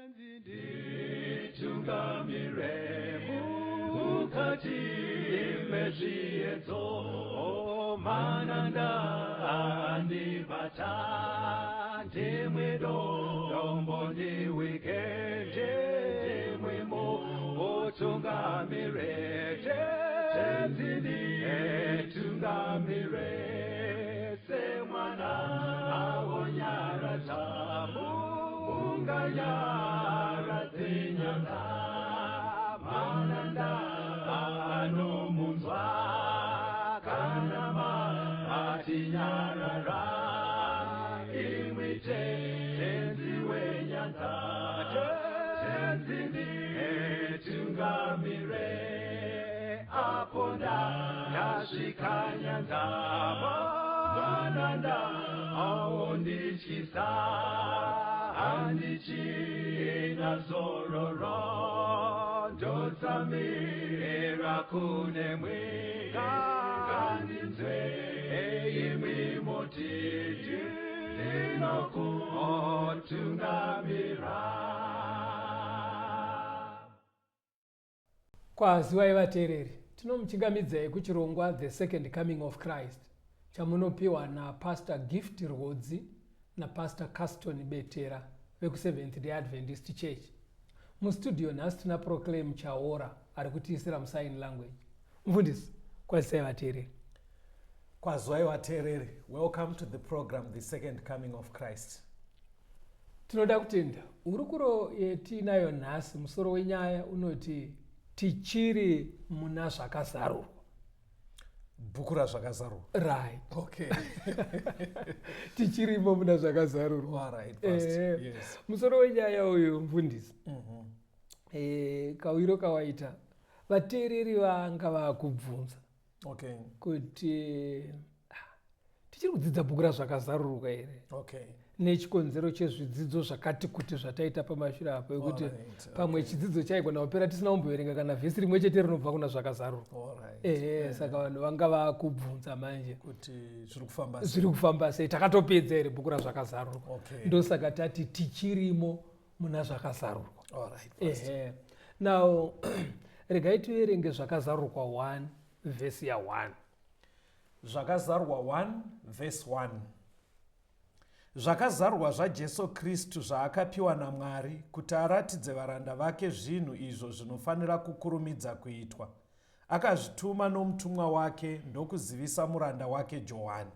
Nditungamire mukati mezviedzo, mananda andibata, ndimwe dombo ndiwike, ndimwe mutungamire, Tenzi nditungamire, semwana awonyaradza munganyaradze nyanza, mananda anomunzwa kana matinyarara, imwi Tenzi wenyanza, Tenzi nditungamire, apo ndasvika nyanza, mananda aondityisa, handichina zororo, ndotsamira kunemwi, ngandinzwe imwi moti ndinokutungamira. Kwaziwai vateereri, tinomuchingamidzai kuchirongwa The Second Coming of Christ chamunopiwa naPastor Gift Rwodzi naPastor Caston Betera vekuSeventh Day Adventist Church. Mustudio nhasi tina Proclaim Chaora ari kutiisira musign language. Mufundisi, kwazisai vateereri. Kwaziwai vateereri, welcome to the program The Second Coming of Christ. Tinoda kutenda hurukuro yetiinayo nhasi. Musoro wenyaya unoti tichiri muna zvakazarurwa. Bhuku razvakazarurwa. Right. Okay. Tichirimo muna zvakazarurwa. All right, Pastor. Yes. Musoro wenyaya uyu mufundisi. Kawiro kawaita vateereri vanga vakubvunza. Okay. Kuti tichiri kudzidza bhuku razvakazarurwa here? Okay. Nechikonzero chezvidzidzo zvakati kuti zvataita pamashure apo ekuti Alright, pamwe okay. chidzidzo chaigona kupera tisina kumboverenga kana vhesi rimwe chete rinobva kuna zvakazarurwa. Alright. Saka vanhu vanga vakubvunza manje kuti zviri kufamba sei? Zviri kufamba sei? Takatopedza here bhuku razvakazarurwa? Okay. Ndosaka tati tichirimo muna zvakazarurwa. Alright, Pastor. Now regai tiverenge zvakazarurwa 1 vhesi ya 1. Zvakazarurwa 1 vhesi 1. Zvakazarurwa zvaJesu Kristu zvaakapiwa naMwari kuti aratidze varanda vake zvinhu izvo zvinofanira kukurumidza kuitwa. Akazvituma nomutumwa wake ndokuzivisa muranda wake Johani.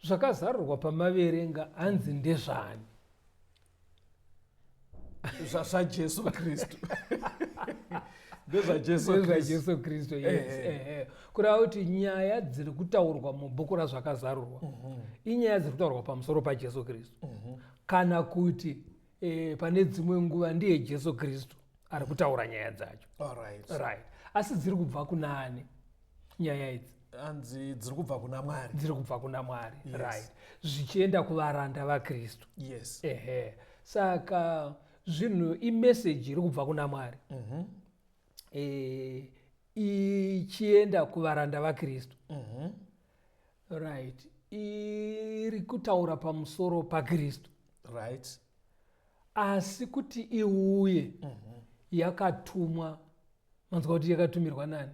Zvakazarurwa pamaverenga hanzi ndezvani? ZvaJesu Kristu. NdezvaJesu Kristu. NdezvaJesu Kristu, yes. Kureva kuti nyaya dziri kutaurwa mubhuku razvakazarurwa inyaya dziri kutaurwa pamusoro paJesu Kristu. Kana kuti pane dzimwe nguva ndiye Jesu Kristu ari kutaura nyaya dzacho. All right. Right. Asi dziri kubva kuna ani nyaya idzi? Anzi dziri kubva kuna Mwari. Dziri kubva kuna Mwari. Yes. Right. Zvichienda kuvaranda vaKristu. Yes. Saka zvinhu imessage iri kubva kuna Mwari. Ichienda kuvaranda vaKristu. Right. Iri kutaura pamusoro paKristu. Right. Asi kuti iuye yakatumwa, manzwa kuti yakatumirwa nani?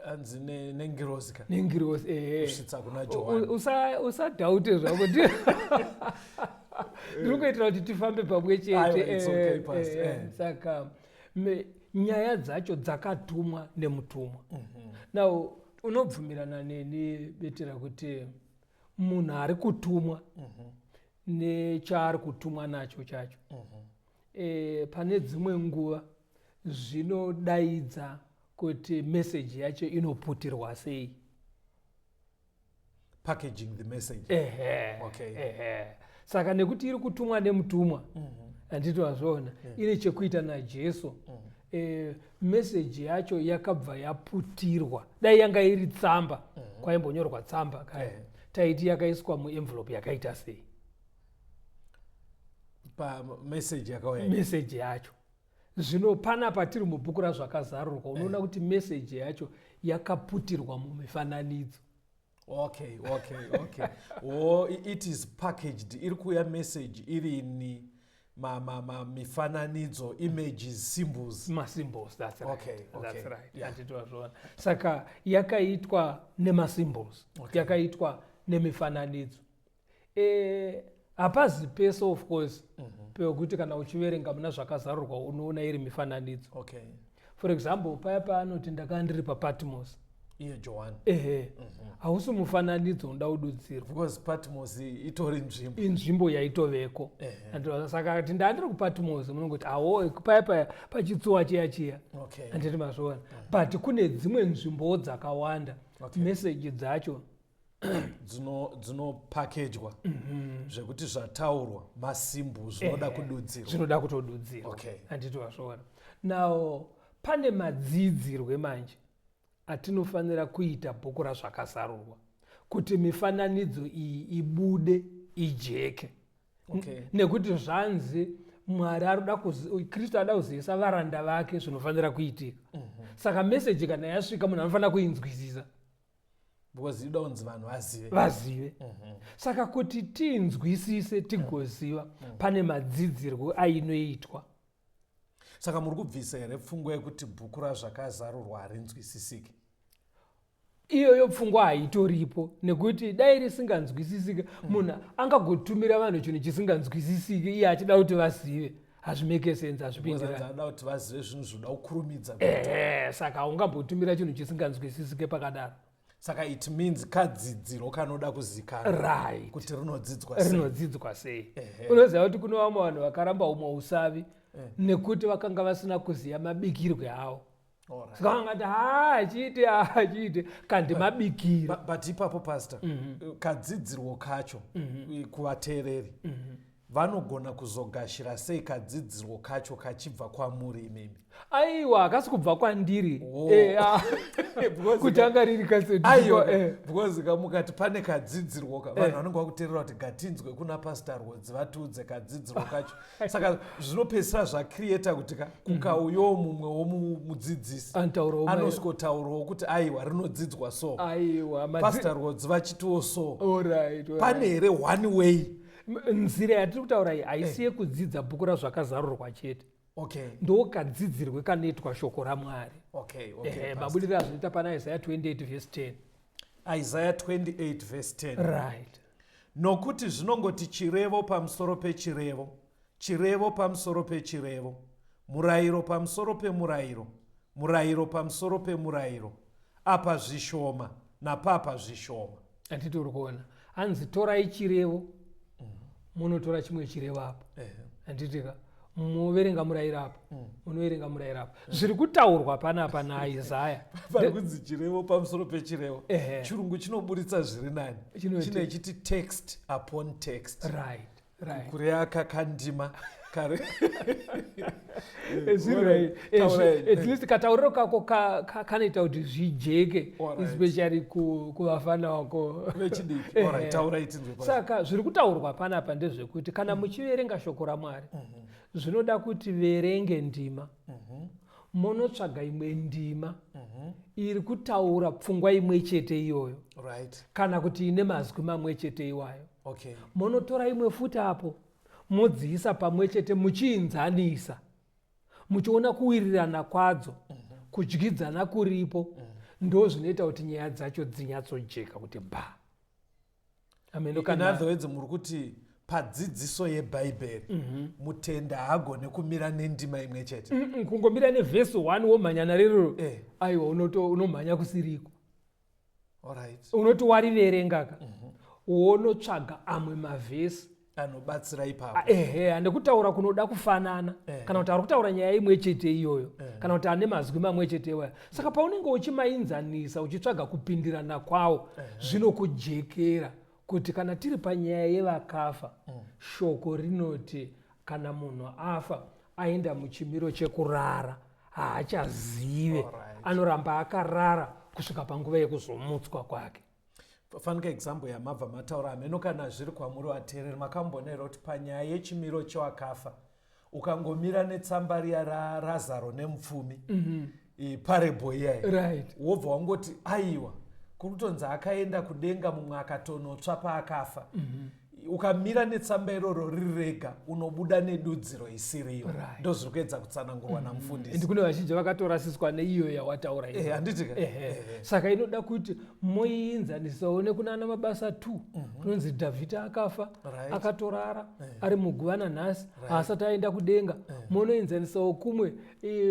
Anzi nengirozi ka? Nengirozi, Kusvitsa kuna Johani. Usadhaute zvako. Ndiri kuitira kuti tifambe pamwe chete. Aiwa, it's okay, Pastor. Saka nyaya dzacho dzakatumwa nemutumwa. Now unobvumirana neni Betera kuti munhu ari kutumwa nechaari kutumwa nacho chacho. Pane dzimwe nguva zvinodaidza kuti message yacho inoputirwa sei. Packaging the message. Okay. Saka nekuti iri kutumwa nemutumwa, handiti wazviona, ine chekuita naJesu. Message yacho yakabva yaputirwa. Dai yanga iri tsamba, kwaimbonyorwa tsamba kare. Taiti yakaiswa muenvelope yakaita sei? Pa message yakauya. Message yacho. Zvino panapa tiri mubhuku razvakazarurwa, unoona kuti message yacho yakaputirwa mumifananidzo. Okay, okay, okay. Oh, it is packaged. Iri kuuya message iri ni Mifananidzo, images, symbols. Masymbols, that's right. Okay. That's right. Handiti wazviona? Saka yakaitwa nemasymbols, yakaitwa nemifananidzo. Hapazi pese, of course, pekuti kana uchiverenga muna Zvakazarurwa unoona iri mifananidzo. For example, paya paanoti, "Ndakanga ndiri paPatmos," Iye Johani. Ehe, hausi mufananidzo unoda kududzirwa. Because Patmos itori nzvimbo. Inzvimbo yaitoveko. Saka ati, "Ndandiri kuPatmos," munongoti, "Awo, paya paya pachitsuwa chiya chiya." Handiti mazviona? But kune dzimwe nzvimbowo dzakawanda, meseji dzacho Dzinopakejwa zvekuti zvataurwa masimbu zvinoda kududzirwa. Zvinoda kutodudzirwa. Handiti wazviona? Now pane madzidzirwe manje atinofanira kuita bhuku raZvakazarurwa kuti mifananidzo iyi ibude ijeke. Nekuti zvanzi Mwari arikuda, Kristu ada kuzivisa varanda vake zvinofanira kuitika. Saka meseji kana yasvika, munhu anofanira kuinzwisisa. Because inoda kunzi vanhu vazive. Vazive. Saka kuti tiinzwisise, tigoziva, pane madzidzirwo ainoitwa. Saka muri kubvisa here pfungwa yekuti bhuku raZvakazarurwa harinzwisisiki? Iyoyo pfungwa haitoripo, nekuti dai risinganzwisisiki, munhu angagotumira vanhu chinhu chisinganzwisisiki iye achida kuti vazive? Hazvimake sense. Because Hazvipindirani. Anoda kuti vazive zvinhu zvinoda kukurumidza kuita. Ehe, saka haungambotumira chinhu chisinganzwisisike pakadaro. Saka it means kadzidziro kanoda kuzikanwa kuti rinodzidzwa sei. Rinodzidzwa sei. Unoziva kuti kune vamwe vanhu vakaramba umwe usavi nekuti vakanga vasina kuziva mabikirwe avo. Saka vangati, "Ha, achiite, achiite," kandi mabikiro. But ipapo, pastor, kadzidzirwo kacho kuvateereri, vanogona kuzogashira sei kadzidzirwo kacho kachibva kwamuri imimi? Aiwa, hakasi kubva kwandiri. Oh. Ah, kuti anga riri kaseti. Aiwa, because kamukati pane kadzidzirwo ka, vanhu vanenge vakuteerera kuti gatinzwe kuna Pastor Rwodzi vatiudze kadzidzirwo kacho. Saka zvinopedzisira zvacreata kuti ka kukauyawo mumwewo mudzidzisi Anotaurawo anosvikotaurawo kuti, "Aiwa, rinodzidzwa so." Aiwa, Pastor Rwodzi vachitiwo so. Alright. Pane here one way? Nzira yatiri kutaura iyi haisi yekudzidza bhuku raZvakazarurwa chete. Ndokadzidzirwe kanoitwa shoko raMwari. Okay, Pastor. Mabudiro azvinoita pana Isaya 28 vhesi 10. Isaiah 28 verse 10. Nokuti zvinongoti chirevo pamusoro pechirevo, chirevo pamusoro pechirevo, murayiro pamusoro pemurayiro, murayiro pamusoro pemurayiro, apa zvishoma napapa zvishoma. Handiti uri kuona? Hanzi torai chirevo, munotora chimwe chirevo apo. Handitika muverenga murayiro apo, munoverenga murayiro apo. Zviri kutaurwa panapa naIsaya Pari kunzi chirevo pamusoro pechirevo. Chirungu chinoburitsa zviri nani. Chinoti? Chine chiti text upon text. Right. Kureva kakandima kare. Zviri right. Taurai. At least katauriro kako kanoita kuti zvijeke, especially kuvafana vako vechidiki. Alright, taurai tinzwe, Pastor. Saka zviri kutaurwa panapa ndezvekuti kana muchiverenga shoko raMwari, zvinoda kuti verenge ndima, munotsvaga imwe ndima iri kutaura pfungwa imwe chete iyoyo, kana kuti ine mazwi mamwe chete iwayo. Munotora imwe futi apo, modziisa pamwe chete, muchiinzanisa, muchiona kuwirirana kwadzo, kudyidzana kuripo. Ndo zvinoita kuti nyaya dzacho dzinyatsojeka kuti ba ameno. In Kana other words, muri kuti padzidziso yebhaibheri mutenda haagone kumira nendima imwe chete. Kungomira nevhesi 1 womhanya narero, aiwa, unomhanya kusiriko. Unoti wariverengaka, wonotsvaga amwe mavhesi anobatsira ipapo. Ah, ehe, nekutaura kunoda kufanana, kana kuti ari kutaura nyaya imwe chete iyoyo, kana kuti ane mazwi mamwe chete iwayo. Saka paunenge uchimainzanisa, uchitsvaga kupindirana kwawo, zvinokujekera kuti kana tiri panyaya yevakafa, shoko rinoti kana munhu afa, aenda muchimiro chekurara, haachazive. Anoramba akarara kusvika panguva yekuzomutswa kwake. Fanika example yamabva mataura, hameno kana zviri kwamuri vateereri, makambonera kuti panyaya yechimiro chewakafa, ukangomira netsamba riya raRazaro nemupfumi, parable iyai, wobva wangoti, "Aiwa, kuri kutonzi akaenda kudenga, mumwe akatonotsva paakafa." Ukamira netsamba iroro riri rega, unobuda nedudziro isiriyo. Ndozviri kuedza kutsanangurwa namufundisi. And kune vazhinji vakatorasiswa neiyo yawataura iyo. Handiti ka? Saka inoda kuti moiinzanisawo nekunana Mabasa 2, kunonzi Dhavhidha akafa, akatorara ari muguva nanhasi, haasati aenda kudenga. Monoenzanisawo kumwe,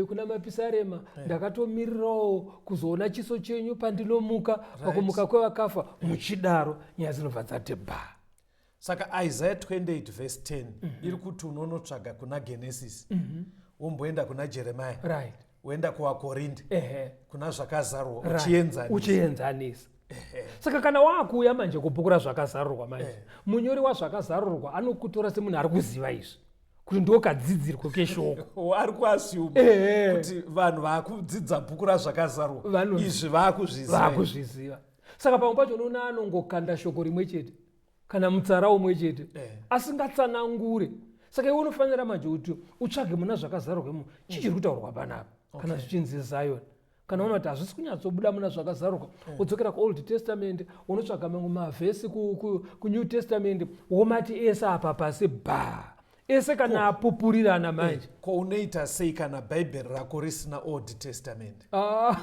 kuna Mapisarema, ndakatomirirawo kuzoona chiso chenyu pandinomuka, pakumuka kwevakafa. Muchidaro nyaya dzinobva dzati ba. Saka Isaiah 28 verse 10 iri kuti unonotsvaga kuna Genesis, womboenda kuna Jeremiah, woenda kuvaKorinde, kuna Zvakazarurwa, uchienzanisa. Uchienzanisa. Saka kana waakuuya manje kubhuku raZvakazarurwa manje, munyori waZvakazarurwa anokutora semunhu ari kuziva izvi, kuti ndokadzidzirwo keshoko. Ari kuassume kuti vanhu vaakudzidza bhuku raZvakazarurwa izvi vaakuzviziva. Vaakuzviziva. Saka pamwe pacho unoona anongokanda shoko rimwe chete kana mutsara umwe chete, asingatsanangure. Saka iwe unofanira manje kuti utsvage muna Zvakazarurwa imo, chii chiri kutaurwa panapa kana zvichinzi Zion. Kana uona kuti hazvisi kunyatsobuda muna Zvakazarurwa, wodzokera kuOld Testament, unotsvaga mamwe mavhesi kuNew Testament, womati ese apa pasi ba, ese kana apupurirana manje. Ko unoita sei kana Bhaibheri rako risina Old Testament? Ah,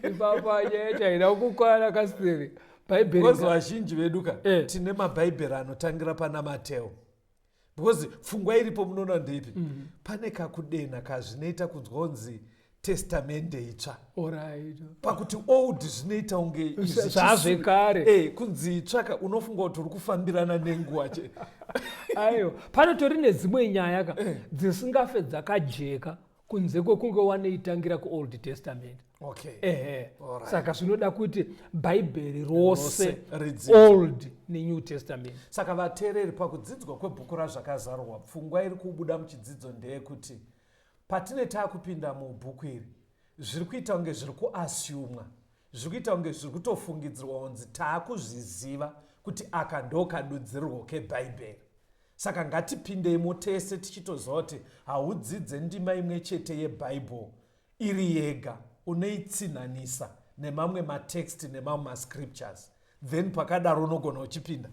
ipapa nyaya chaida kukwana kasiri Bhaibheri. Because vazhinji vedu ka, tine mabhaibheri anotangira pana Mateo, because pfungwa iripo munoona ndeipi? Pane kakudena kazvinoita kunzwa kunzi Testamende Itsva, pakuti Old zvinoita kunge izvi Zvazvekare. Kunzi itsva ka, unofunga kuti uri kufambirana nenguva Aiwa, panotori nedzimwe nyaya ka dzisingafe dzakajeka kunze kwekunge wanoitangira kuOld Testament. Saka zvinoda kuti Bhaibheri rose, Rose ridzidzwe. Old neNew Testament. Saka vateereri, pakudzidzwa kwebhuku raZvakazarurwa, pfungwa iri kubuda muchidzidzo ndeyekuti patine taakupinda mubhuku iri, zviri kuita kunge zviri kuasumwa, zviri kuita kunge zviri kutofungidzirwa kunzi taakuzviziva kuti aka ndo kadudzirwo kebhaibheri. Saka ngatipindemo tese tichitoziva kuti haudzidze ndima imwe chete yebhaibheri iri yega, unoitsinhanisa nemamwe matext, nemamwe mascriptures, then pakadaro unogona uchipinda.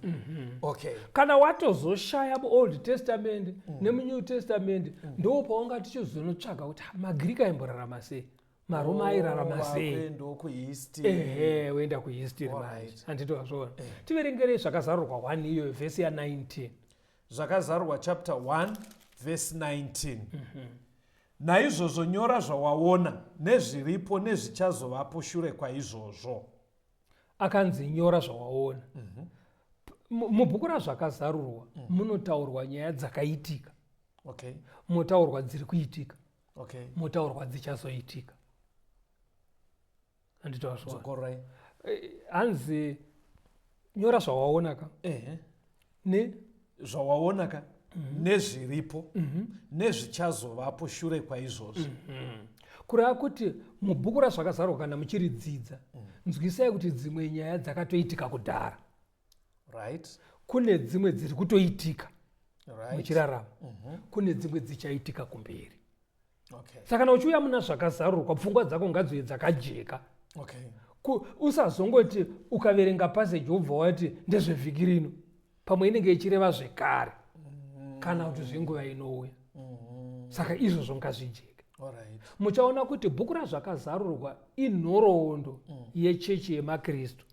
Okay. Kana watozoshaya muOld Testament nemuNew Testament, ndo paunga tichizonotsvaga kuti, "Ah, maGiriki aimborarama sei? MaRoma airarama sei?" Wakuendawo kuhistory. Ehe, woenda kuhistory manje. Handiti wazviona? Tiverengerei Zvakazarurwa 1 iyoyo, vhesi ya19. Zvakazarurwa chapter 1 verse 19: Naizvozvo nyora zvawaona, nezviripo, nezvichazovapo shure kwaizvozvo. Akanzi nyora zvawaona. Mubhuku raZvakazarurwa munotaurwa nyaya dzakaitika, motaurwa dziri kuitika, motaurwa dzichazoitika. Handiti wazviona? Dzokorai. Hanzi nyora zvawaona ka ne Zvawaona ka, nezviripo, nezvichazovapo shure kwaizvozvo. Kureva kuti mubhuku raZvakazarurwa, kana muchiridzidza, nzwisai kuti dzimwe nyaya dzakatoitika kudhara, kune dzimwe dziri kutoitika muchirarama, kune dzimwe dzichaitika kumberi. Saka kana uchiuya muna Zvakazarurwa, pfungwa dzako ngadzive dzakajeka. Usazongoti ukaverenga passage wobva wati ndezvevhiki rino. Pamwe inenge ichireva zvekare kana kuti zvenguva inouya. Saka izvozvo ngazvijeke. Muchaona kuti bhuku raZvakazarurwa inhoroondo yechechi yemaKristu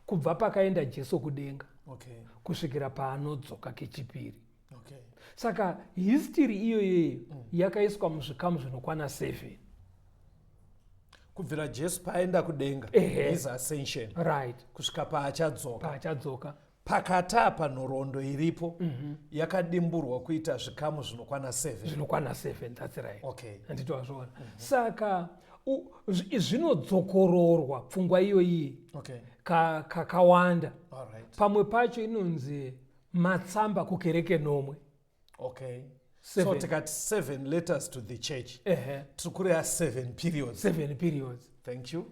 kubva pakaenda Jesu kudenga kusvikira paanodzoka kechipiri. Saka history iyoyeyo yakaiswa muzvikamu zvinokwana 7. Kubvira Jesu paenda kudenga, his ascension, kusvika paachadzoka. Paachadzoka. Pakati apa nhoroondo iripo yakadimburwa kuita zvikamu zvinokwana 7. Zvinokwana 7, that's right. Handiti wazviona? Saka zvinodzokororwa pfungwa iyoyi kakawanda. Pamwe pacho inonzi matsamba kukereke nomwe. So Seven. Tikati seven letters to the church, tiri kureva seven periods. Seven periods. Thank you.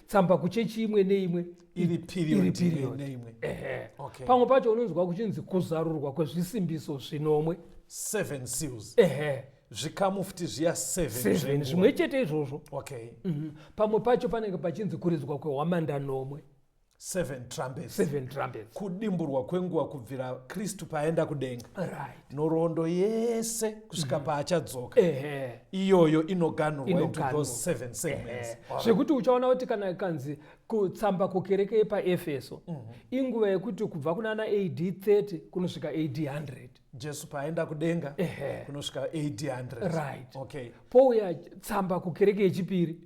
Tsamba kuchechi imwe neimwe iri period iri imwe period. neimwe. Pamwe pacho unonzwa kuchinzi kuzarurwa kwezvisimbiso zvinomwe. Seven seals. Zvikamu futi zviya seven. Seven. Zvenguva. Zvimwe chete izvozvo. Pamwe pacho panenge pachinzi kuridzwa kwehwamanda nomwe. Seven trumpets. Seven trumpets. Kudimburwa kwenguva kubvira Kristu paaenda kudenga. Right. Nhoroondo yese kusvika paachadzoka. Ehe. Iyoyo inoganhurwa into Inoganhurwa. those seven segments. Ehe. Zvekuti uchaona kuti kana ikanzi kutsamba kukereke yepaEfeso inguva yekuti kubva kunana AD 30 kunosvika AD 100. Jesu paaenda kudenga Ehe. kunosvika AD 100. Right. Okay. Pouya tsamba kukereke yechipiri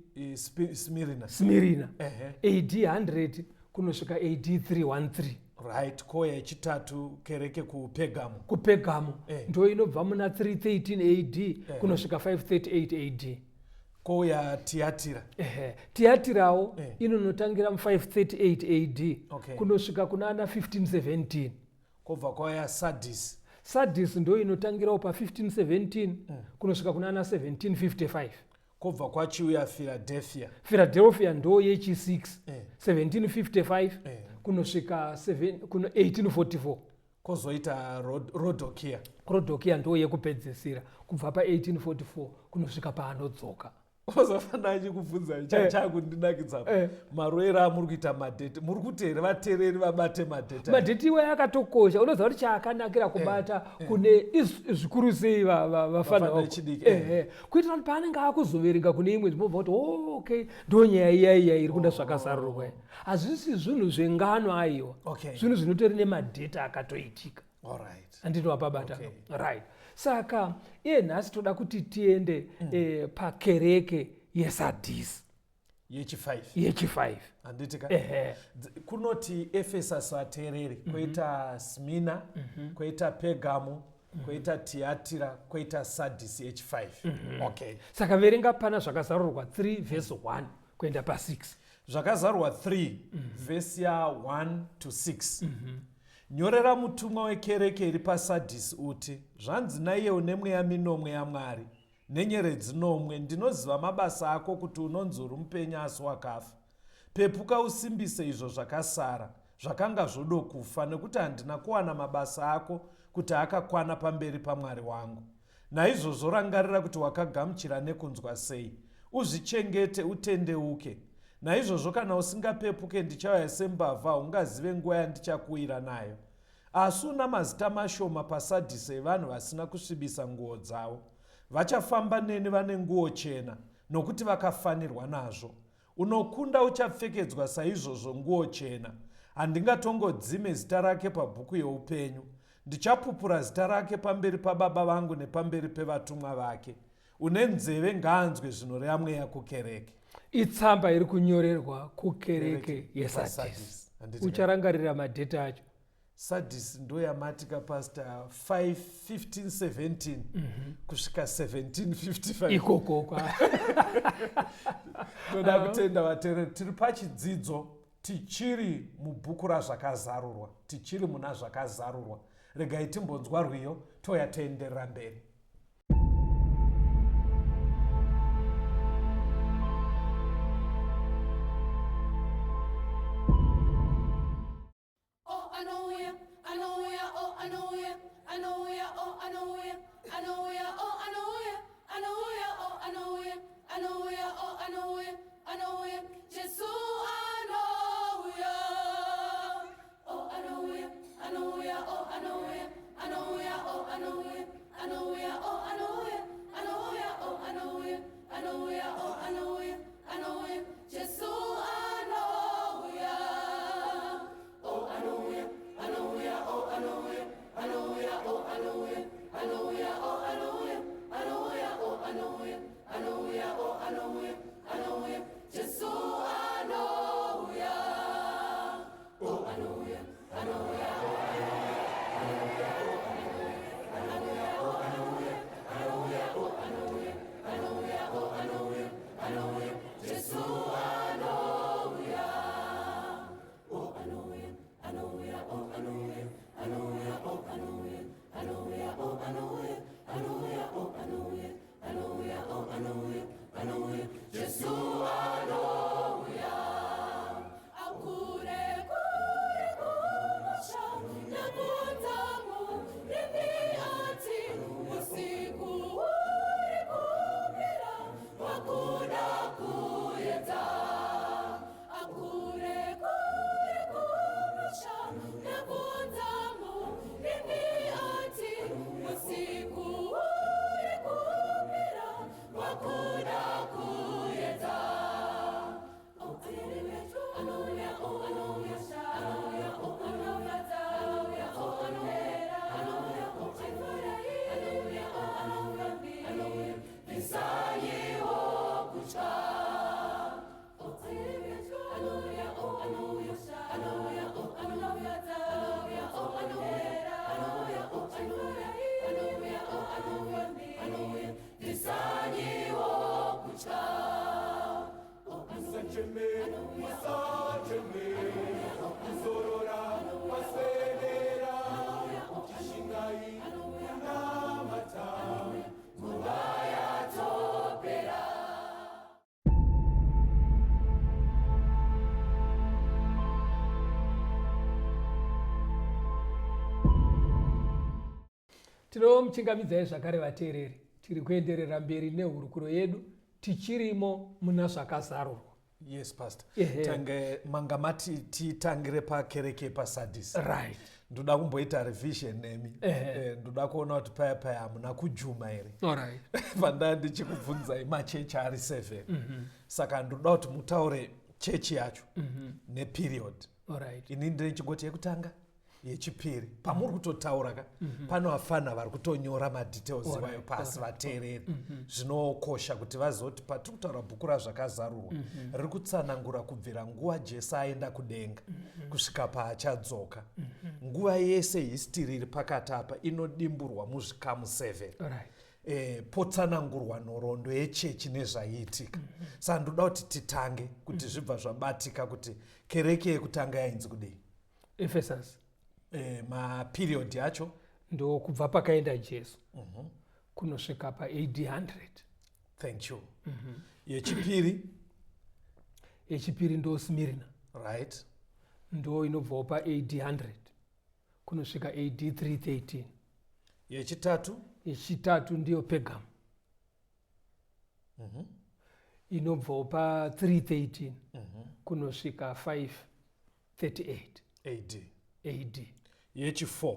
Smirina. Smirina. Ehe. AD 100 kunosvika AD 313. Right. Kouya yechitatu kereke kuPergamo. KuPergamo Eh. ndo inobva muna 313 AD kunosvika 538 AD. Kouya Tiatira. Ehe. Tiatirawo Eh. inonotangira mu 538 AD Okay. kunosvika kunana 1517. Kobva kwauya Sardis. Sardis ndo inotangirawo pa 1517 kunosvika kunana 1755. Kobva kwachiuya Philadelphia. Philadelphia ndo yechi6 Eh. 1755 Eh. kunosvika kuno 1844. Kozoita Rhodokia. Rhodokia ndo yekupedzisira kubva pa 1844 kunosvika paanodzoka. Ozofanira achikubvunza chakundinakidza maroero amuri kuita madheti, muri kuti here vateereri vabate madheti? Madheti iwayo akatokosha. Unoziva kuti chaakanakira kubata kune zvikuru sei vafana Vafana vako. vechidiki, Kuitira kuti paanenge akuzoverenga kune imwe nzvimbo, obva kuti, oh, okay, ndo nyaya iya iya iri kuda zvakazarurwa. Hazvisi zvinhu zvengano aiwa. Okay. Zvinhu zvinotori nemadheti akatoitika. All right. Handiti wapabata? Okay. Right. Saka iye nhasi toda kuti tiende pakereke yeSardis. Yechi5. Yechi5. Handiti ka? Ehe. Kunoti Ephesus vateereri, koita Smyrna, koita Pergamo, koita Tiatira, koita Sardis yechi5. Okay. Saka verenga pana zvakazarurwa 3 verse 1 kuenda pa6. Zvakazarurwa 3 verse ya 1 to 6. Nyorera mutumwa wekereke iri paSardis uti, zvanzi naiye une mweya minomwe yaMwari nenyeredzi nomwe, ndinoziva mabasa ako kuti unonzi uri mupenyu asi wakafa. Pepuka usimbise izvo zvakasara zvakanga zvodokufa, nekuti handina kuwana mabasa ako kuti akakwana pamberi paMwari wangu. Naizvozvo rangarira kuti wakagamuchira nekunzwa sei, uzvichengete utendeuke. Naizvozvo kana usingapepuke ndichauya sembavha, haungazive nguva yandichakuwira nayo. Asi una mazita mashoma paSardis evanhu vasina kusvibisa nguo dzavo. Vachafamba neni vane nguo chena, nokuti vakafanirwa nazvo. Unokunda uchapfekedzwa saizvozvo nguo chena. Handingatongodzime zita rake pabhuku youpenyu. Ndichapupura zita rake pamberi pababa vangu nepamberi pevatumwa vake. Une nzeve ngaanzwe zvinoreva mweya kukereke. Itsamba iri kunyorerwa kukereke yeSardis. Sardis. Handiti ka? Ucharangarira madheti acho. Sardis ndo yamatika pastor 5 15 17 kusvika 1755. Ikoko kwa. Toda kutenda vateereri, tiri pachidzidzo, tichiri mubhuku razvakazarurwa, tichiri muna zvakazarurwa. Regai timbonzwa rwiyo toya toenderera mberi. Oh, anouya, anouya, oh, anouya, anouya, oh, anouya, anouya, oh, anouya, anouya, oh, anouya, anouya, oh, anouya, anouya, Jesu anouya. Oh, anouya, anouya, oh, anouya, anouya, oh, anouya, anouya, oh, anouya, anouya, oh, anouya, anouya, oh, anouya, anouya, Jesu anouya. Oh, anouya, anouya, oh, anouya, anouya, oh, anouya, anouya, oh, anouya, anouya, oh, anouya, anouya, oh, anouya, anouya, Jesu anouya. Oh, anouya, anouya, oh, anouya, anouya, oh, anouya, anouya, Tinomuchingamidzai zvakare vateereri. Tiri kuenderera mberi nehurukuro yedu tichirimo muna Zvakazarurwa. Yes, Pastor. Tange manga mati titangire pakereke yepaSardis. Right. Ndoda kumboita revision nemi. Ndoda kuona kuti paya paya hamuna kujuma here. All right. Pandaa ndichikubvunzai machechi ari 7. Saka ndoda kuti mutaure chechi yacho neperiod. All right. Ini ndinechingoti yekutanga, yechipiri pamuri kutotaura ka pano vafana vari kutonyora madetails iwayo pasi vateereri. Zvinokosha kuti vazoti patiri kutaura bhuku raZvakazarurwa riri kutsanangura kubvira nguva Jesu aenda kudenga kusvika paachadzoka. Nguva yese history iri pakati apa inodimburwa muzvikamu 7. All right. Potsanangurwa nhoroondo yechechi nezvaiitika. Saka ndoda kuti titange kuti zvibva zvabatika kuti kereke yekutanga yainzi kudii? Ephesus. Maperiod yacho? Ndo kubva pakaenda Jesu kunosvika paAD 100. Thank you. Yechipiri? Yechipiri ndo Smyrna. Right. Ndo inobvawo paAD 100 kunosvika AD 313. Yechitatu? Yechitatu ndiyo Pergam. Inobvawo pa313 kunosvika 538 AD. AD. Yechi4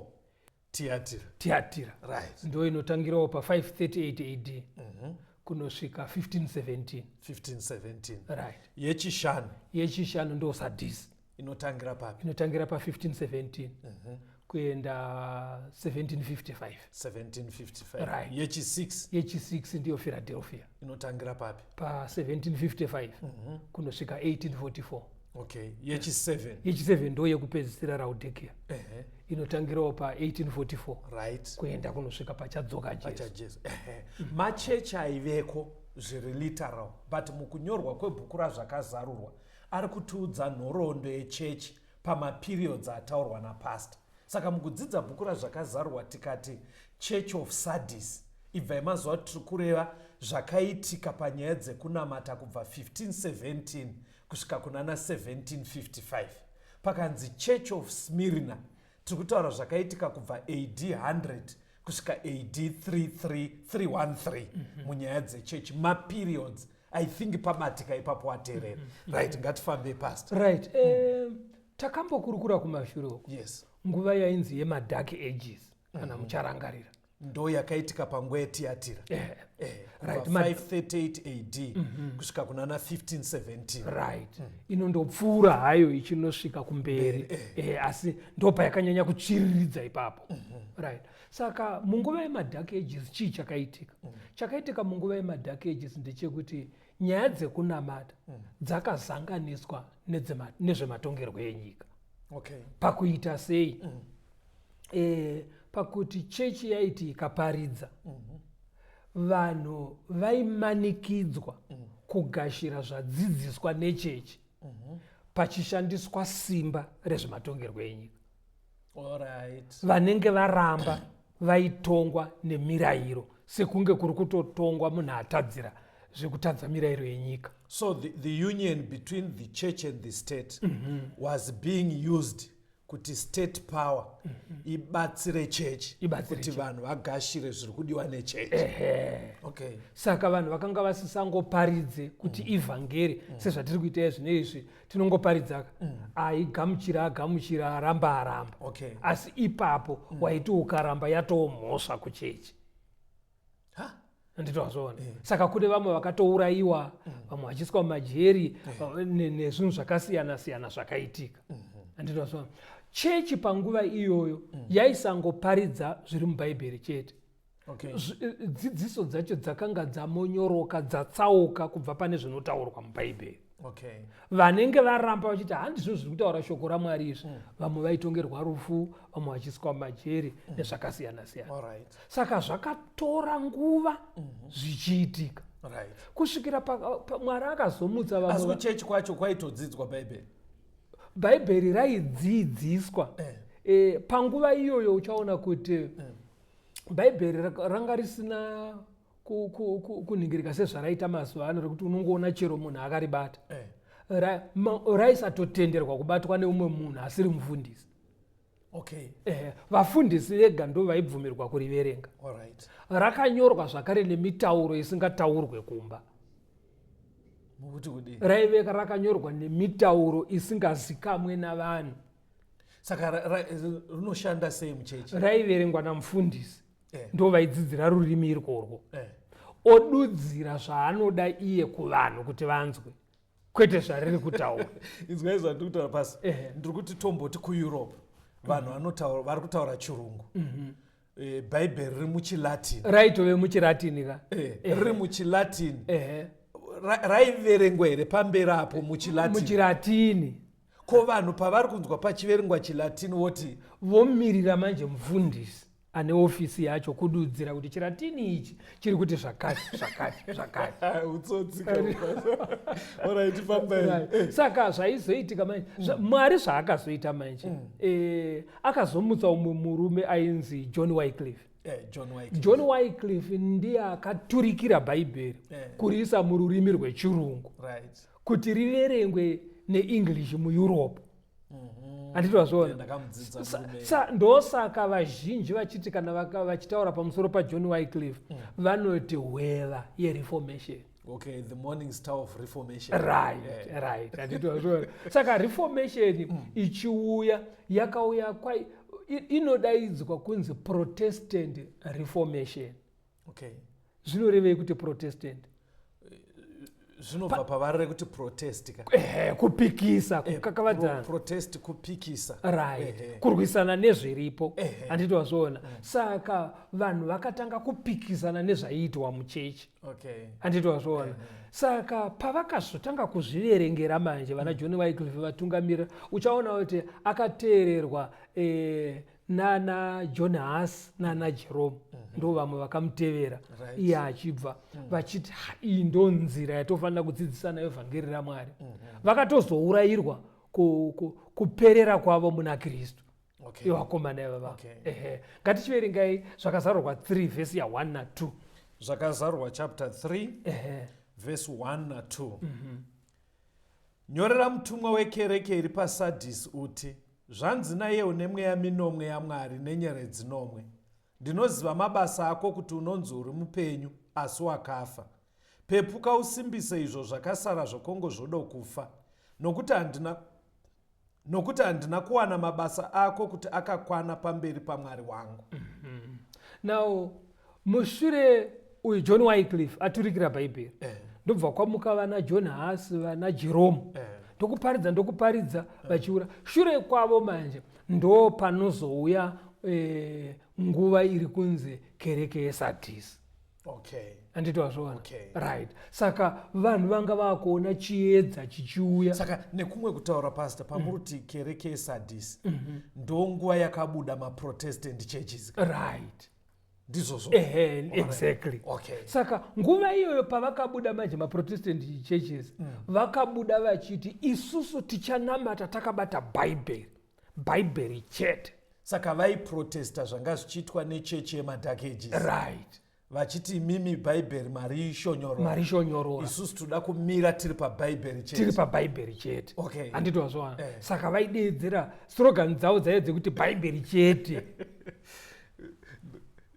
Tiatira. Tiatira. Right. Ndo inotangirawo pa538 AD kunosvika 1517. 1517. Right. Yechishanu? Yechishanu ndo Sardis. Inotangira papi? Inotangira pa1517 kuenda 1755. 1755. Right. Yechi6? Yechi6 ndiyo Philadelphia. Inotangira papi? Pa1755 kunosvika 1844. Okay. Yechi7? Yechi7 ndo yekupedzisira, Laodikia. Inotangirawo pa1844 kuenda kunosvika pachadzoka Jesu. PachaJesu. Machechi aiveko zviri literal, but mukunyorwa kwebhuku raZvakazarurwa ari kutiudza nhoroondo yechechi pamaperiods ataurwa napastor. Saka mukudzidza bhuku raZvakazarurwa, tikati Church of Sardis, ibva yemazuva tiri kureva zvakaitika panyaya dzekunamata kubva 1517 kusvika kunana 1755. Pakanzi Church of Smyrna, tiri kutaura zvakaitika kubva AD 100 kusvika AD 33313 munyaya dzechechi, maperiods. I think pabatika ipapo, wateerera. Right, ngatifambei, Pastor. Right. Takambokurukura kumashure uko nguva yainzi yemadark ages, kana mucharangarira. Ndo yakaitika panguva yeTiyatira. Right, kubva 538 AD kusvika kunana 1517. Right, inondopfuura hayo ichinosvika kumberi, asi ndo payakanyanya kutsviriridza ipapo. Right, saka munguva yemadark ages chii chakaitika? Chakaitika munguva yemadark ages ndechekuti nyaya dzekunamata dzakazanganiswa nezvematongerwo enyika. Pakuita sei? Pakuti chechi yaiti ikaparidza, vanhu vaimanikidzwa kugashira zvadzidziswa nechechi pachishandiswa simba rezvematongerwo enyika. Vanenge varamba vaitongwa nemirayiro, sekunge kuri kutotongwa munhu atadzira zvekutadza mirayiro yenyika. So the union between the church and the state was being used kuti state power ibatsire chechi Ibatsire kuti chechi. vanhu vagashire zviri kudiwa nechechi. Okay. Saka vanhu vakanga vasisangoparidze kuti ivhangeri sezvatiri kuita zvino izvi, tinongoparidzaka, aigamuchira agamuchira, aramba aramba. Asi ipapo waiti ukaramba yatoo mhosva kuchechi. Ha? Nditozviona. Saka kune vamwe vakatourayiwa, vamwe vachiiswa mumajeri, nezvinhu zvakasiyana siyana zvakaitika. Anditozviona. Chechi panguva iyoyo yaisangoparidza zviri mubhaibheri chete. Dzidziso dzacho dzakanga dzamonyoroka, dzatsauka kubva pane zvinotaurwa mubhaibheri. Vanenge varamba vachiti handizvo zviri kutaura shoko raMwari izvi, vamwe vaitongerwa rufu, vamwe vachiiswa mumajeri nezvakasiyana siyana. All right. Saka zvakatora nguva zvichiitika kusvikira Mwari akazomutsa Asi vamwe. Kuchechi kwacho kwaitodzidzwa Bhaibheri? Bhaibheri raidzidziswa. Panguva iyoyo uchaona kuti Bhaibheri ranga risina kunhingirika sezvaraita mazuva ano, rekuti unongoona chero munhu akaribata. Raisatotenderwa kubatwa neumwe munhu asiri mufundisi. Okay. Vafundisi vega ndo vaibvumirwa kuriverenga. Alright. Rakanyorwa zvakare nemitauro isingataurwe kumba. Mukuti kudii? Raive rakanyorwa nemitauro isingazikamwe navanhu. Saka rinoshanda sei muchechi? Raiverengwa namufundisi. Ndo vaidzidzira rurimi irworwo. Odudzira zvaanoda iye kuvanhu kuti vanzwe, kwete zvariri kutaura. Inzwai zvandiri kutaura pasi. Ndiri kuti tomboti kuEurope vanhu vari kutaura chirungu. Bhaibheri riri muchiLatin. Raitove muchiLatini ka. Riri muchiLatin. Raiverengwa here pamberi apo muchiLatin? Muchilatini. Ko vanhu pavari kunzwa pachiverengwa chiLatini voti vomirira manje mufundisi ane ofisi yacho kududzira kuti chilatini ichi chiri kuti zvakati zvakati zvakati. Utsotsi. Alright, fambai. Right. Saka zvaizoitika manje, Mwari zvaakazoita manje, akazomutsa umwe murume ainzi John Wycliffe. John Wycliffe. John Wycliffe ndiye akaturikira Bhaibheri kuriisa mururimi rwechirungu kuti riverengwe neEnglish muEurope. Handiti wazviona? Ndakamudzidza murume. Ndosaka vazhinji vachiti kana vachitaura pamusoro paJohn Wycliffe, vanoti hweva yeReformation. Okay, the morning star of Reformation. Right. Handiti wazviona? Saka Reformation ichiuya, yakauya kwai inodaidzwa kunzi Protestant Reformation. Zvinorevei kuti Protestant? Zvinobva pavari rekuti protest ka. Ehe, kupikisa, kukakavadzana. Protest kupikisa. Kurwisana nezviripo. Handiti wazviona? Saka vanhu vakatanga kupikisana nezvaiitwa muchechi. Handiti wazviona? Saka pavakazotanga kuzviverengera manje vana John Wycliffe vatungamira, uchaona kuti akateererwa nana John Huss nana Jerome, ndo vamwe vakamutevera. Iye achibva vachiti, ha, iyi ndo nzira yatofanira kudzidzisa nayo vhangeri raMwari. Vakatozourayirwa kuperera kwavo muna Kristu. Ivakomana ivava. Ehe, ngatichiverengai Zvakazarurwa 3 vhesi ya1 na2. Zvakazarurwa chapter 3 vhesi 1 na2. Nyorera mutumwa wekereke iri paSadhisi uti: Zvanzi naiye une mweya minomwe yaMwari nenyeredzi nomwe: Ndinoziva mabasa ako, kuti unonzi uri mupenyu, asi wakafa. Pepuka, usimbise izvo zvakasara zvokongo zvodokufa, nokuti handina kuwana mabasa ako kuti akakwana pamberi paMwari wangu. Now mushure uyu John Wycliffe aturikira Bhaibheri, ndobva kwamuka vana John Huss, vana Jerome, ndokuparidza, ndokuparidza vachiura. Shure kwavo manje ndo panozouya nguva iri kunzi kereke yeSadhisi. Handiti wazviona? Right, saka vanhu vanga vakuona chiedza chichiuya. Saka nekumwe kutaura, pastor, pamuruti kereke yeSadhisi, ndo nguva yakabuda maProtestant churches? Right. Ndizvozvo? Ehe, exactly. Saka nguva iyoyo pavakabuda manje maProtestant churches, vakabuda vachiti isusu tichanamata takabata Bhaibheri, Bhaibheri chete. Saka vaiprotesta zvanga zvichiitwa nechechi yemaDark Ages, vachiti imimi Bhaibheri marishonyorora. Marishonyorora. Isusu toda kumira tiri paBhaibheri chete. Tiri paBhaibheri chete. Handiti wazviona? Eh. Saka vaideedzera slogan dzavo dzaive dzekuti Bhaibheri chete.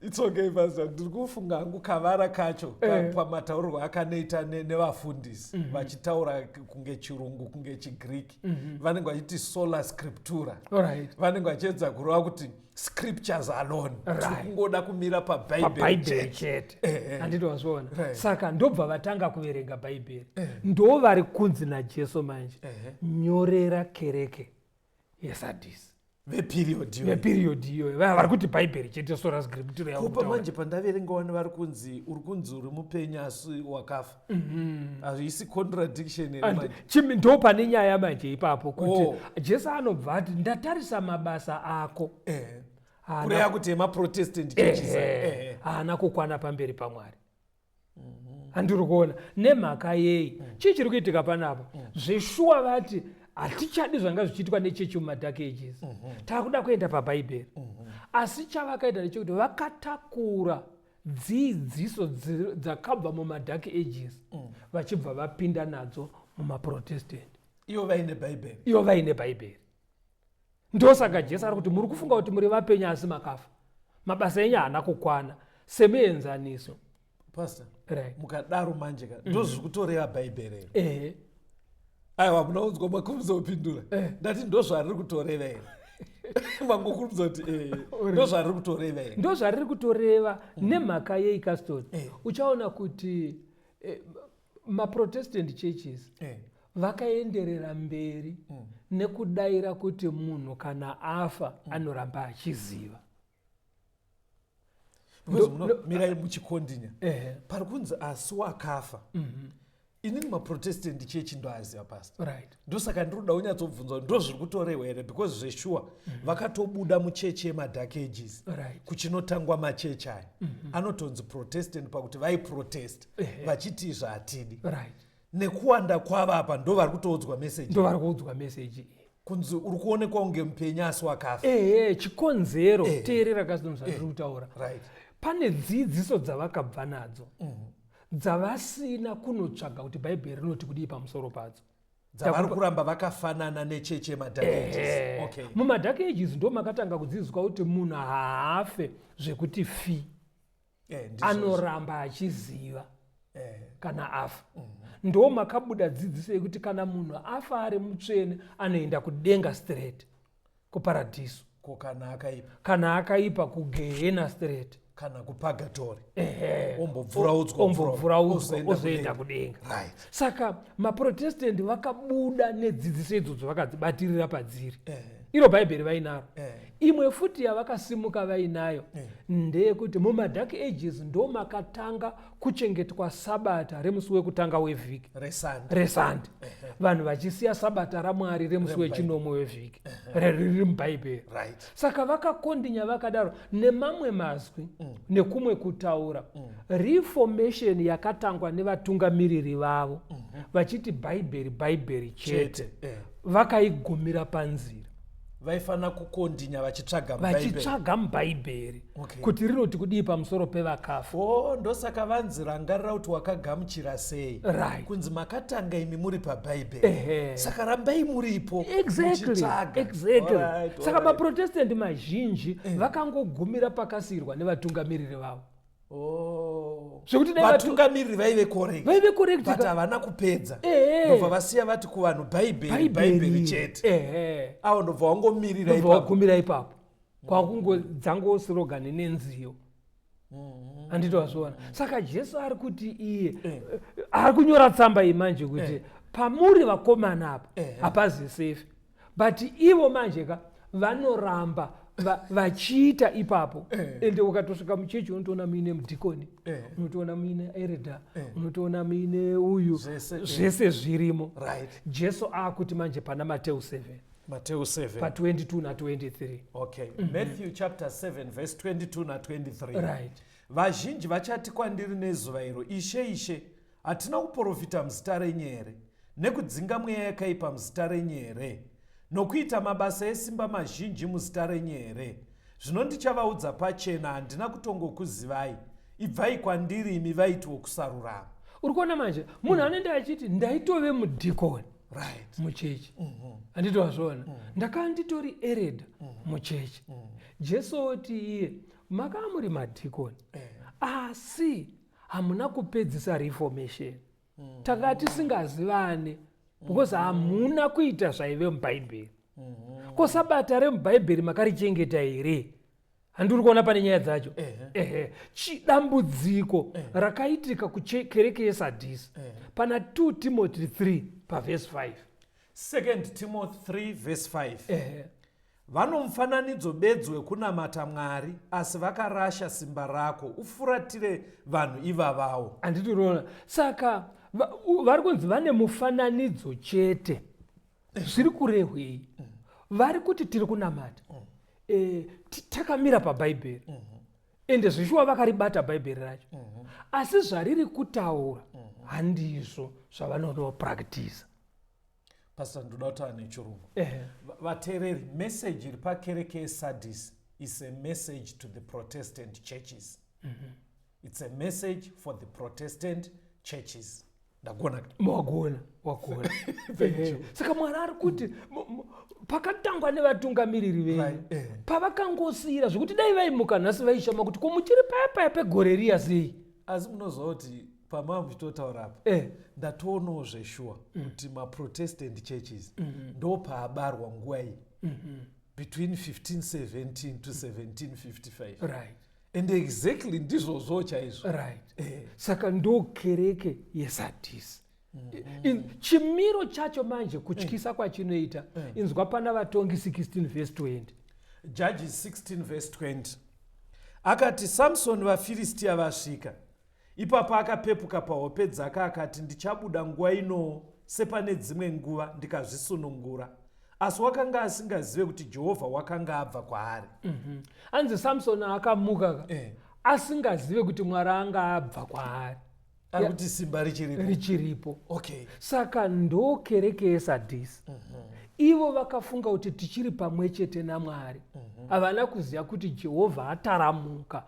It's okay, pastor. Ndiri kufunga hangu kavara kacho pamataurirwo akanoita nevafundisi vachitaura kunge chirungu, kunge chiGreek. Vanenge vachiti sola scriptura. Vanenge vachiedza kureva kuti scriptures alone. Tiri kungoda kumira paBhaibheri paBhaibheri chete. Chete. Eh. Handiti wazviona? Right. Saka ndobva vatanga kuverenga Bhaibheri. Ndo vari kunzi naJesu manje, nyorera kereke yeSadhisi. Veperiod iyoyo. Veperiod iyoyo, vaya vari kuti Bhaibheri chete, sola scriptura. Kupa manje pandaverenga wani vari kunzi uri kunzi uri mupenyu asi wakafa, hazvisi contradiction here manje? Chimi ndo pane nyaya manje ipapo kuti Jesu anobva ati ndatarisa mabasa ako, Kureva kuti emaProtestant churches. Haana kukwana pamberi paMwari. Handiri kuona nemhaka yei? Chii chiri kuitika panapa? Zveshuwa vati hatichadi zvanga zvichiitwa nechechi mumaDark Ages, taakuda kuenda paBhaibheri. Asi chavakaita ndechekuti vakatakura dzidziso dzakabva mumaDark Ages, vachibva vapinda nadzo mumaProtestant. Ivo vaine Bhaibheri. Ivo vaine Bhaibheri. Ndosaka Jesu ari kuti muri kufunga kuti muri vapenyu asi makafa, mabasa enyu haana kukwana. Semuenzaniso, Pastor, right. Mukadaro manje ka, ndozviri kutoreva Bhaibheri here? Ehe. Aiwa, munaunzwa makurumidza kupindura. Ndati ndozvariri kutoreva here? Mangokurumidza kuti eh, ndozvariri kutoreva here? Ndo zvariri kutoreva. Nemhaka yei, Caston? Uchaona kuti maProtestant churches vakaenderera mberi nekudayira kuti munhu kana afa anoramba achiziva. Because mirai muchikondinya. Pari kunzi asi wakafa. Inini maProtestant church ndoaziva, Pastor. Ndosaka ndiri kuda kunyatsobvunza kuti ndozviri kutorehwa here, because zveshuwa vakatobuda muchechi yemaDark Ages. Kuchinotangwa machechi aya anotonzi Protestant pakuti vaiprotest vachiti izvi hatidi. Nekuwanda kwavo apa ndo vari kutoudzwa meseji. Ndo vari kuudzwa meseji iyi. Kunzi uri kuonekwa kunge mupenyu asi wakafa. Ehe, chikonzero, teerera Caston zvandiri kutaura. Pane dzidziso dzavakabva nadzo dzavasina kunotsvaga kuti Bhaibheri rinoti kudii pamusoro padzo. Dzavari kuramba vakafanana nechechi yemaDark Ages, okay. MumaDark Ages ndo makatanga kudzidziswa kuti munhu haafe zvekuti fi, ndizvozvo. Anoramba achiziva kana afa. Ndo makabuda dzidziso yekuti kana munhu afa ari mutsvene anoenda kudenga straight, kuparadhiso. Ko kana akaipa? Kana akaipa, kugehena straight. Kana kupagatori. Ombobvuraudzwa. Ombobvuraudzwa. Ozoenda kudenga. Saka maProtestant vakabuda nedzidziso idzodzo, vakadzibatirira padziri. Iro Bhaibheri vainaro. Imwe futi yavakasimuka vainayo ndeyekuti mumaDark Ages ndo makatanga kuchengetwa sabata remusi wekutanga wevhiki. ReSande. ReSande, vanhu vachisiya sabata raMwari remusi wechinomwe wevhiki riri muBhaibheri. Saka vakakondinya vakadaro. Nemamwe mazwi, nekumwe kutaura, Reformation yakatangwa nevatungamiriri vavo vachiti Bhaibheri, Bhaibheri chete, chete. Vakaigumira panzira. Vaifanira kukondinya vachitsvaga muBhaibheri. Vachitsvaga muBhaibheri kuti rinoti kudii pamusoro pevakafa. O, ndosaka vanzi rangarira kuti wakagamuchira sei. Kunzi makatanga imi muri paBhaibheri, saka rambai muripo muchitsvaga. Saka maProtestant mazhinji vakangogumira pakasiyirwa nevatungamiriri vavo. Zvekuti dai Vatungamiriri vaive correct. Vaive correct. But havana kupedza. Ndobva vasiya vati kuvanhu Bhaibheri, Bhaibheri chete. Avo ndobva wangomirira Ndobva ipapo. wagumira ipapo, kwakungo dzangosirogani nenziyo, handiti wazviona? Saka Jesu ari kuti iye ari kunyora tsamba iyi manje kuti pamuri vakomana apa hapazi safe, but ivo manje ka vanoramba vachiita ipapo. Ende ukatosvika muchechi unotoona muine mudhikoni, unotoona muine elder, unotoona muine uyu. Zvese, eh. Zvese zvirimo. Jesu akuti manje pana Mateu 7, Mateu 7, pa22 na23. Okay, Matthew chapter 7 verse 22 na23. Vazhinji vachati kwandiri nezuva iro, "Ishe, Ishe, hatina kuprofita muzita renyu here, nekudzinga mweya yakaipa muzita renyu here, nokuita mabasa esimba mazhinji muzita renyu here?" Zvino ndichavaudza pachena, "Handina kutongokuzivai. Ibvai kwandiri, imi vaiti vokusarurama." Uri kuona manje munhu anoenda achiti ndaitove mudhikoni muchechi, handiti wazviona? Ndakanga nditori elder muchechi. Jesu oti iye makaa muri madhikoni, asi hamuna kupedzisa Reformation. Tanga tisingazivane because hamuna kuita zvaive muBhaibheri. Ko sabata remubhaibheri makarichengeta here? Handiri kuona pane nyaya dzacho. Ehe, chidambudziko rakaitika kukereke yeSadhisi pana 2 Timothy 3 pavhesi 5. 2 Timothy 3 verse 5. Ehe. Vanomufananidzo bedzi wekunamata Mwari asi vakarasha simba rako. Ufuratire vanhu ivavawo. Handiti uriona? Saka vari kunzi vane mufananidzo chete. Zviri kurehwei? Vari kuti tiri kunamata, takamira pabhaibheri, ende zvishuwa vakaribata Bhaibheri racho, asi zvariri kutaura handizvo zvavanonopractisa. Pastor, ndoda kutaura nechirungu. Vateereri, message iri pakereke yeSardis is a message to the Protestant churches. It's a message for the Protestant churches. Ndagona. Wagona, wagona. Saka Mwari ari kuti pakatangwa nevatungamiriri venyu, pavakangosiyira zvekuti dai vaimuka nhasi vaishama kuti ko muchiri paya paya pegore riya sei. Asi munoziva kuti pamava muchitotaura apa, ndatoonawo zveshuwa kuti maProtestant churches ndo paabarwa nguva iyi, between 1517 to 1755. And exactly ndizvozvo chaizvo. Saka ndo kereke yeSadhisi. Chimiro chacho manje, kutyisa kwachinoita, inzwa pana Vatongi 16 vhesi 20. Judges 16 verse 20 akati, "Samsoni, vaFiristiya vasvika." Ipapo akapepuka pahope dzake akati, "Ndichabuda nguva inowo sepane dzimwe nguva ndikazvisunungura." Asi wakanga asingazive kuti Jehovha wakanga abva kwaari. Anzi Samsoni akamuka ka, asingazive kuti Mwari anga abva kwaari. Ari kuti simba richiripo. Richiripo. Saka ndo kereke yeSadhisi. Ivo vakafunga kuti tichiri pamwe chete naMwari. Havana kuziva kuti Jehovha ataramuka,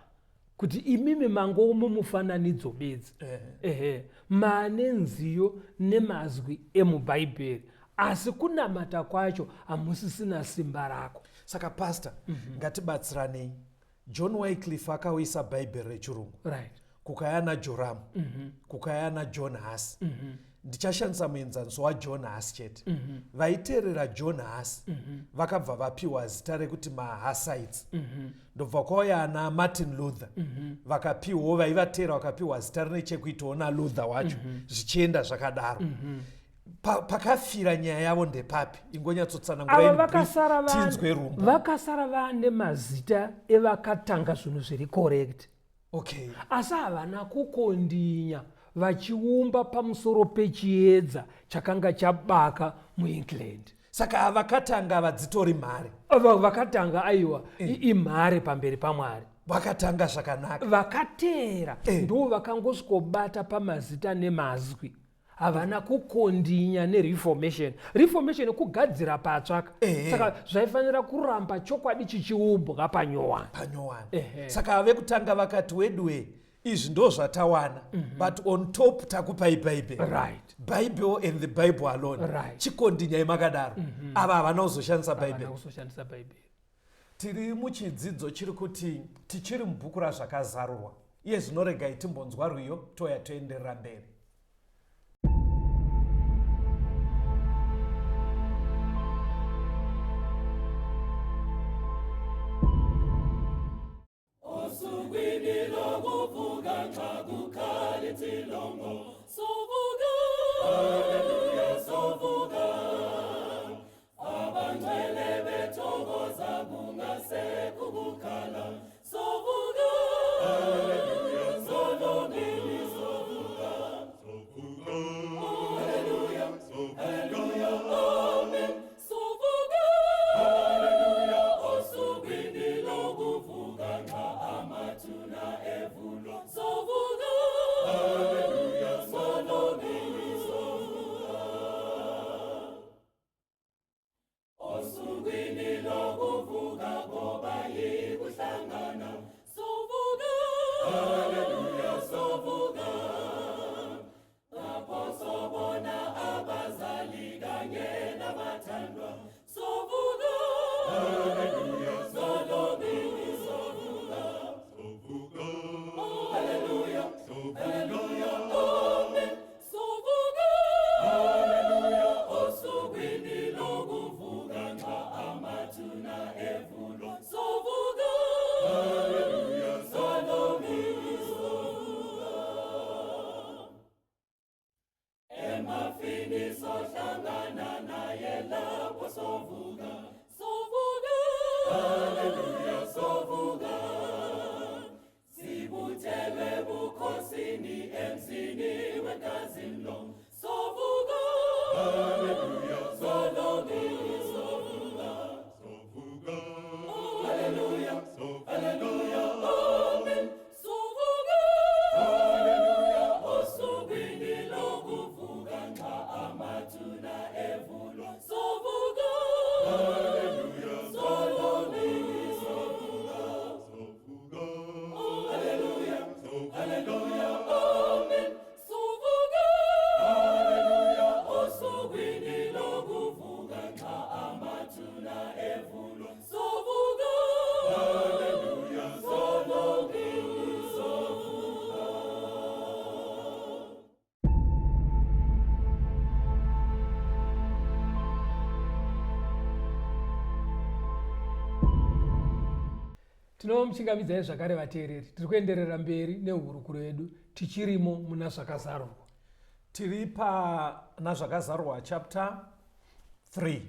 kuti imimi mangowo mumufananidzo bedzi. Ehe, maane nziyo nemazwi emubhaibheri, asi kunamata kwacho hamusisina simba rako. Saka pastor, ngatibatsiranei. John Wycliffe akauyisa Bhaibheri rechirungu. Kukaya naJoramu, kukaya naJohn Huss. Ndichashandisa muenzaniso waJohn Huss chete. Vaiteerera John Huss vakabva vapiwa zita rekuti maHussites. Ndobva kwauya ana Martin Luther, vakapiwawo, vaivateera vakapiwa zita rine chekuitawo naLuther wacho, zvichienda zvakadaro. Pakafira nyaya yavo ndepapi? Ingonyatsotsanangura Ava in brief, vakasara tinzwe rumbo. Vakasara vaane mazita evakatanga zvinhu zviri correct, asi havana kukondinya vachiumba pamusoro pechiedza chakanga chabaka muEngland. Saka havakatanga vadzitori mhare? Ava vakatanga, aiwa, imhare pamberi paMwari. Vakatanga zvakanaka. Vakateera ndo vakangosvikobata pamazita nemazwi, havana kukondinya neReformation. Reformation kugadzira patsvaka. Saka zvaifanira kuramba chokwadi chichiumbwa panyowani. Panyowani. Ehe. Saka vekutanga vakati, "Wedwe, izvi ndo zvatawana, but on top takupai Bhaibheri." Bible and the Bible alone. Chikondinyai makadaro. Ava havana kuzoshandisa Havana Bhaibheri. kuzoshandisa Bhaibheri. Tiri muchidzidzo chiri kuti tichiri mubhuku raZvakazarurwa. Iye zvino regai timbonzwa rwiyo, toya toenderera mberi. Osukwini lokuvuka xa kukhala icilongo, sovuka, haleluya, sovuka, abangcwele bethokoza kungasekho ukukhala, sovuka, haleluya, solongeni sovuka, haleluya, haleluya, amen, sovuka, haleluya, osukwini lokuvuka xa amathuna evulwa, sovuka, haleluya, solongeni sovuka, osukwini lokuvuka koba yikuhlangana, sovuka, haleluya, sovuka, lapho sobona abazali kanye nabathandwa, sovuka, haleluya, solongeni sovuka, haleluya, haleluya, amen, sovuka, haleluya, osukwini lokuvuka xa amathuna evulwa, sovuka, haleluya, solongeni sovuka, emafini sohlangana naye lapho sovuka, sovuka, haleluya, sovuka, sibuthelwe bukhosini emzini wekazimlo, sovuka, haleluya, solongeni sovuka, haleluya, haleluya, amen, sovuka, haleluya, osukwini lokuvuka xa amathuna evulwa, sovuka, haleluya, solongeni sovuka, haleluya, haleluya, amen, sovuka. Tinomuchingamidzai zvakare vateereri. Tiri kuenderera mberi nehurukuro yedu tichirimo muna Zvakazarurwa. Tiri pana Zvakazarurwa chapter 3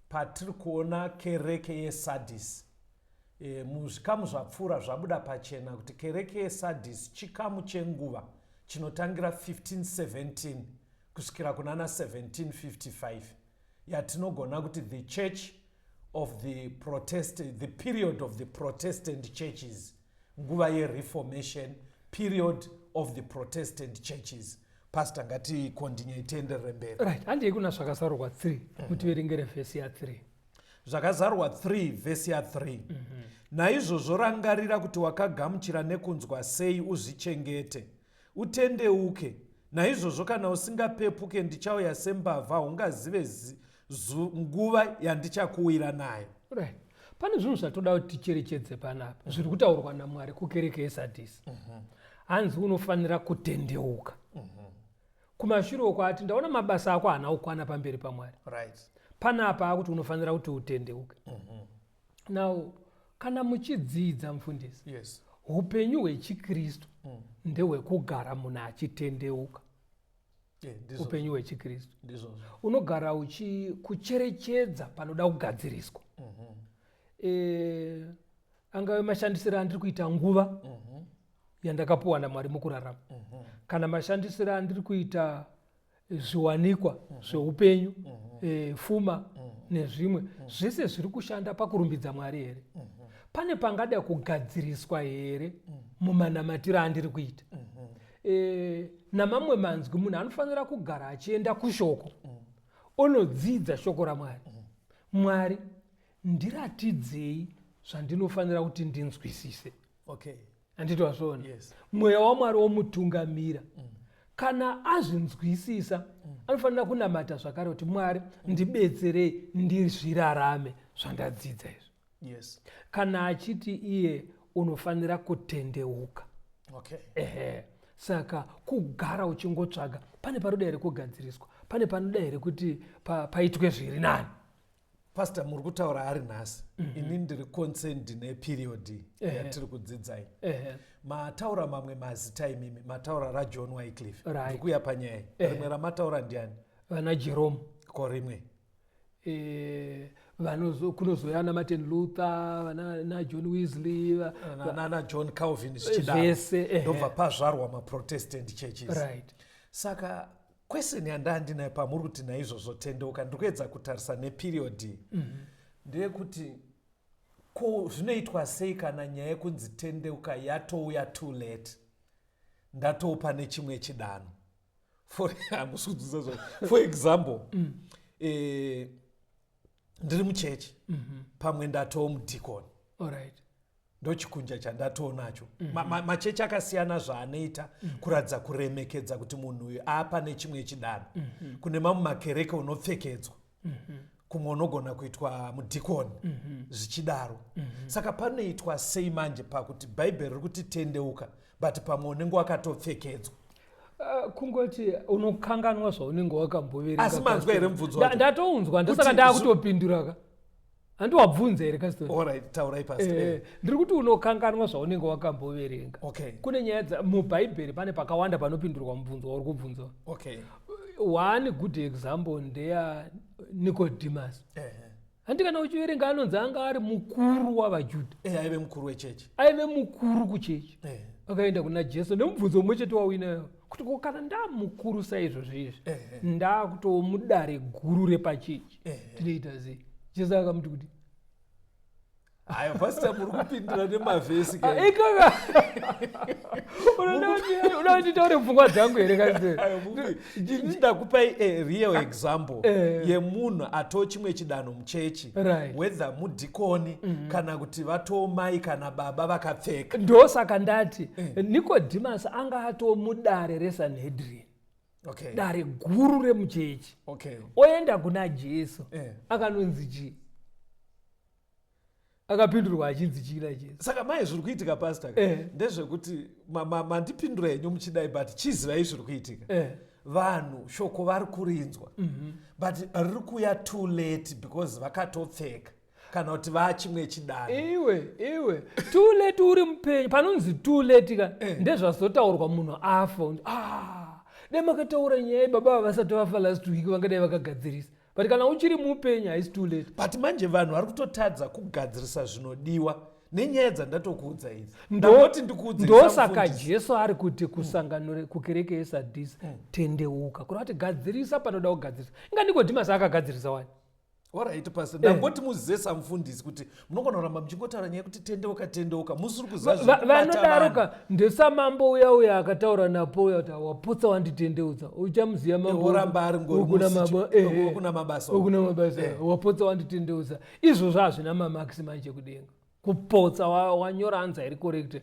patiri kuona kereke yeSardis. E, muzvikamu zvapfuura zvabuda pachena kuti kereke yeSardis chikamu chenguva chinotangira 1517 kusvikira kunana 1755 yatinogona kuti the church of the protest the period of the protestant churches nguva yereformation period of the protestant churches pastor ngatikontinye tienderere mberi right handei kuna Zvakazarurwa 3 mutiverengere vhesi ya3. Zvakazarurwa 3 vhesi ya3. Naizvozvo rangarira kuti wakagamuchira nekunzwa sei, uzvichengete, utendeuke. Naizvozvo kana usingapepuke, ndichauya sembavha, ungazive nguva yandichakuwira nayo. Right, pane zvinhu zvatoda kuti ticherechedze panapa zviri kutaurwa naMwari kukereke yeSadhisi. Hanzi unofanira kutendeuka. Kumashure uko ati ndaona mabasa ako haana kukwana pamberi paMwari. Panapa akuti unofanira kuti utendeuke. Now kana muchidzidza, mufundisi, upenyu hwechikristu ndehwekugara munhu achitendeuka. Upenyu hwechikristu unogara uchikucherechedza panoda kugadziriswa, angave mashandisiro andiri kuita nguva yandakapuwa naMwari mukurarama, kana mashandisiro andiri kuita zviwanikwa zveupenyu, fuma nezvimwe zvese, zviri kushanda pakurumbidza Mwari here? Pane pangada kugadziriswa here mumanamatiro andiri kuita? Namamwe manzwi, munhu anofanira kugara achienda kushoko, onodzidza shoko raMwari. Mwari, ndiratidzei zvandinofanira kuti ndinzwisise. Handiti wazviona? Yes. Mweya waMwari womutungamira. Kana azvinzwisisa, anofanira kunamata zvakare kuti, "Mwari, ndibetserei ndizvirarame zvandadzidza izvi." Kana achiti iye unofanira kutendeuka, ehe, saka kugara uchingotsvaga pane panoda here kugadziriswa, pane panoda here kuti paitwe zviri nani. Pastor, muri kutaura ari nhasi. Ini ndiri concerned neperiod yatiri kudzidzai. Mataura mamwe mazita imimi, mataura raJohn Wycliffe. Ndikuya panyaya. Rimwe ramataura ndiani? Vana Jerome. Ko rimwe? Kunozoya ana Martin Luther, vana naJohn Wesley. Nana John Calvin zvichidaro. Zvese, ehe. Ndobva pazvarwa maprotestant churches. Saka question yandandinayo pamuri kuti naizvozvo tendeuka, ndiri kuedza kutarisa neperiod ndeyekuti ko zvinoitwa sei kana nyaya yekunzi tendeuka yatouya too late, ndatoupa nechimwe chidanho? For hamusi kudzidza zvo. For example, ndiri muchechi, pamwe ndatoo mudhikoni. Ndochikunja chandatoonacho. Machechi akasiyana zvaanoita kuratidza kuremekedza kuti munhu uyu apa nechimwe chidanho. Kune mamwe makereke unopfekedzwa, kumwe unogona kuitwa mudhikoni, zvichidaro. Saka panoitwa sei manje pakuti Bhaibheri riri kuti tendeuka, but pamwe unenge wakatopfekedzwa? Kungoti unokanganwa zvaunenge wakamboverenga. Asi manzwa here mubvunzo wacho? Ndatounzwa, ndosaka ndakutopindura ka. Handiwabvunza here, Caston? Alright, taurai, pastor. Ndiri kuti unokanganwa zvaunenge wakamboverenga. Kune nyaya mubhaibheri pane pakawanda panopindurwa mubvunzo wauri kubvunzwa. One good example ndeya Nicodemus. Handi kana uchiverenga, anonzi anga ari mukuru wavaJudha. Aive mukuru wechechi. Aive mukuru kuchechi. Akaenda kuna Jesu nemubvunzo mumwe chete wauinayo kuti, "Ko kana ndamukuru saizvozvo izvi, ndakutoo mudare guru repachechi, tinoita sei?" Jesu akamuti kuti Ayo, pastor, muri kupindura nemavhesi. Ah, ikaka unoda kuti nditaure pfungwa dzangu here kasi? Ayo, ini ndakupai a real example yemunhu atoo chimwe chidanho muchechi, whether mudhikoni kana kuti vatoo mai kana baba vakapfeka. Ndosaka ndati Nicodemus anga atoo mudare reSanhedrin, dare guru remuchechi. Oenda kuna Jesu. Akanonzi chii? Akapindurwa achinzi chii naJesu? Saka mai, zviri kuitika, pastor, ndezvekuti mandipindura henyu muchidai, but chizivai zviri kuitika. Vanhu shoko vari kurinzwa, but riri kuuya too late because vakatopfeka. Kana kuti vachimwe chidanho. Iwe, iwe, too late uri mupenyu. Panonzi too late ka, ndezvazotaurwa munhu afa. Unzi, ah, dai makataura nyaya baba ava vasati vafa last week, vangadai vakagadzirisa. But kana uchiri mupenyu haisi too late. But manje vanhu vari kutotadza kugadzirisa zvinodiwa nenyaya dzandatokuudza idzi. Ndangoti ndikuudze. Ndosaka Jesu ari kuti kusangano kukereke yeSardis, tendeuka. Kureva kuti gadzirisa panoda kugadzirisa. Inga Nikodhimasi akagadzirisa wani. Alright, pastor. Ndangoti muzesa mufundisi kuti munogona kuramba muchingotaura nyaya yekuti tendeuka, tendeuka, musiri kuziva zviri kubata vanhu. Vanodaroka ndesamambo uya uya akataura napo uya kuti wapotsa wanditendeudza. Uchamuziva mambo. Oramba ari ngori Ukuna musi mabo, ukuna mabasa. Ukuna mabasa. Wapotsa wanditendeudza. Izvozvo hazvina mamakisi manje kudenga. Kupotsa wanyora anza iri correct,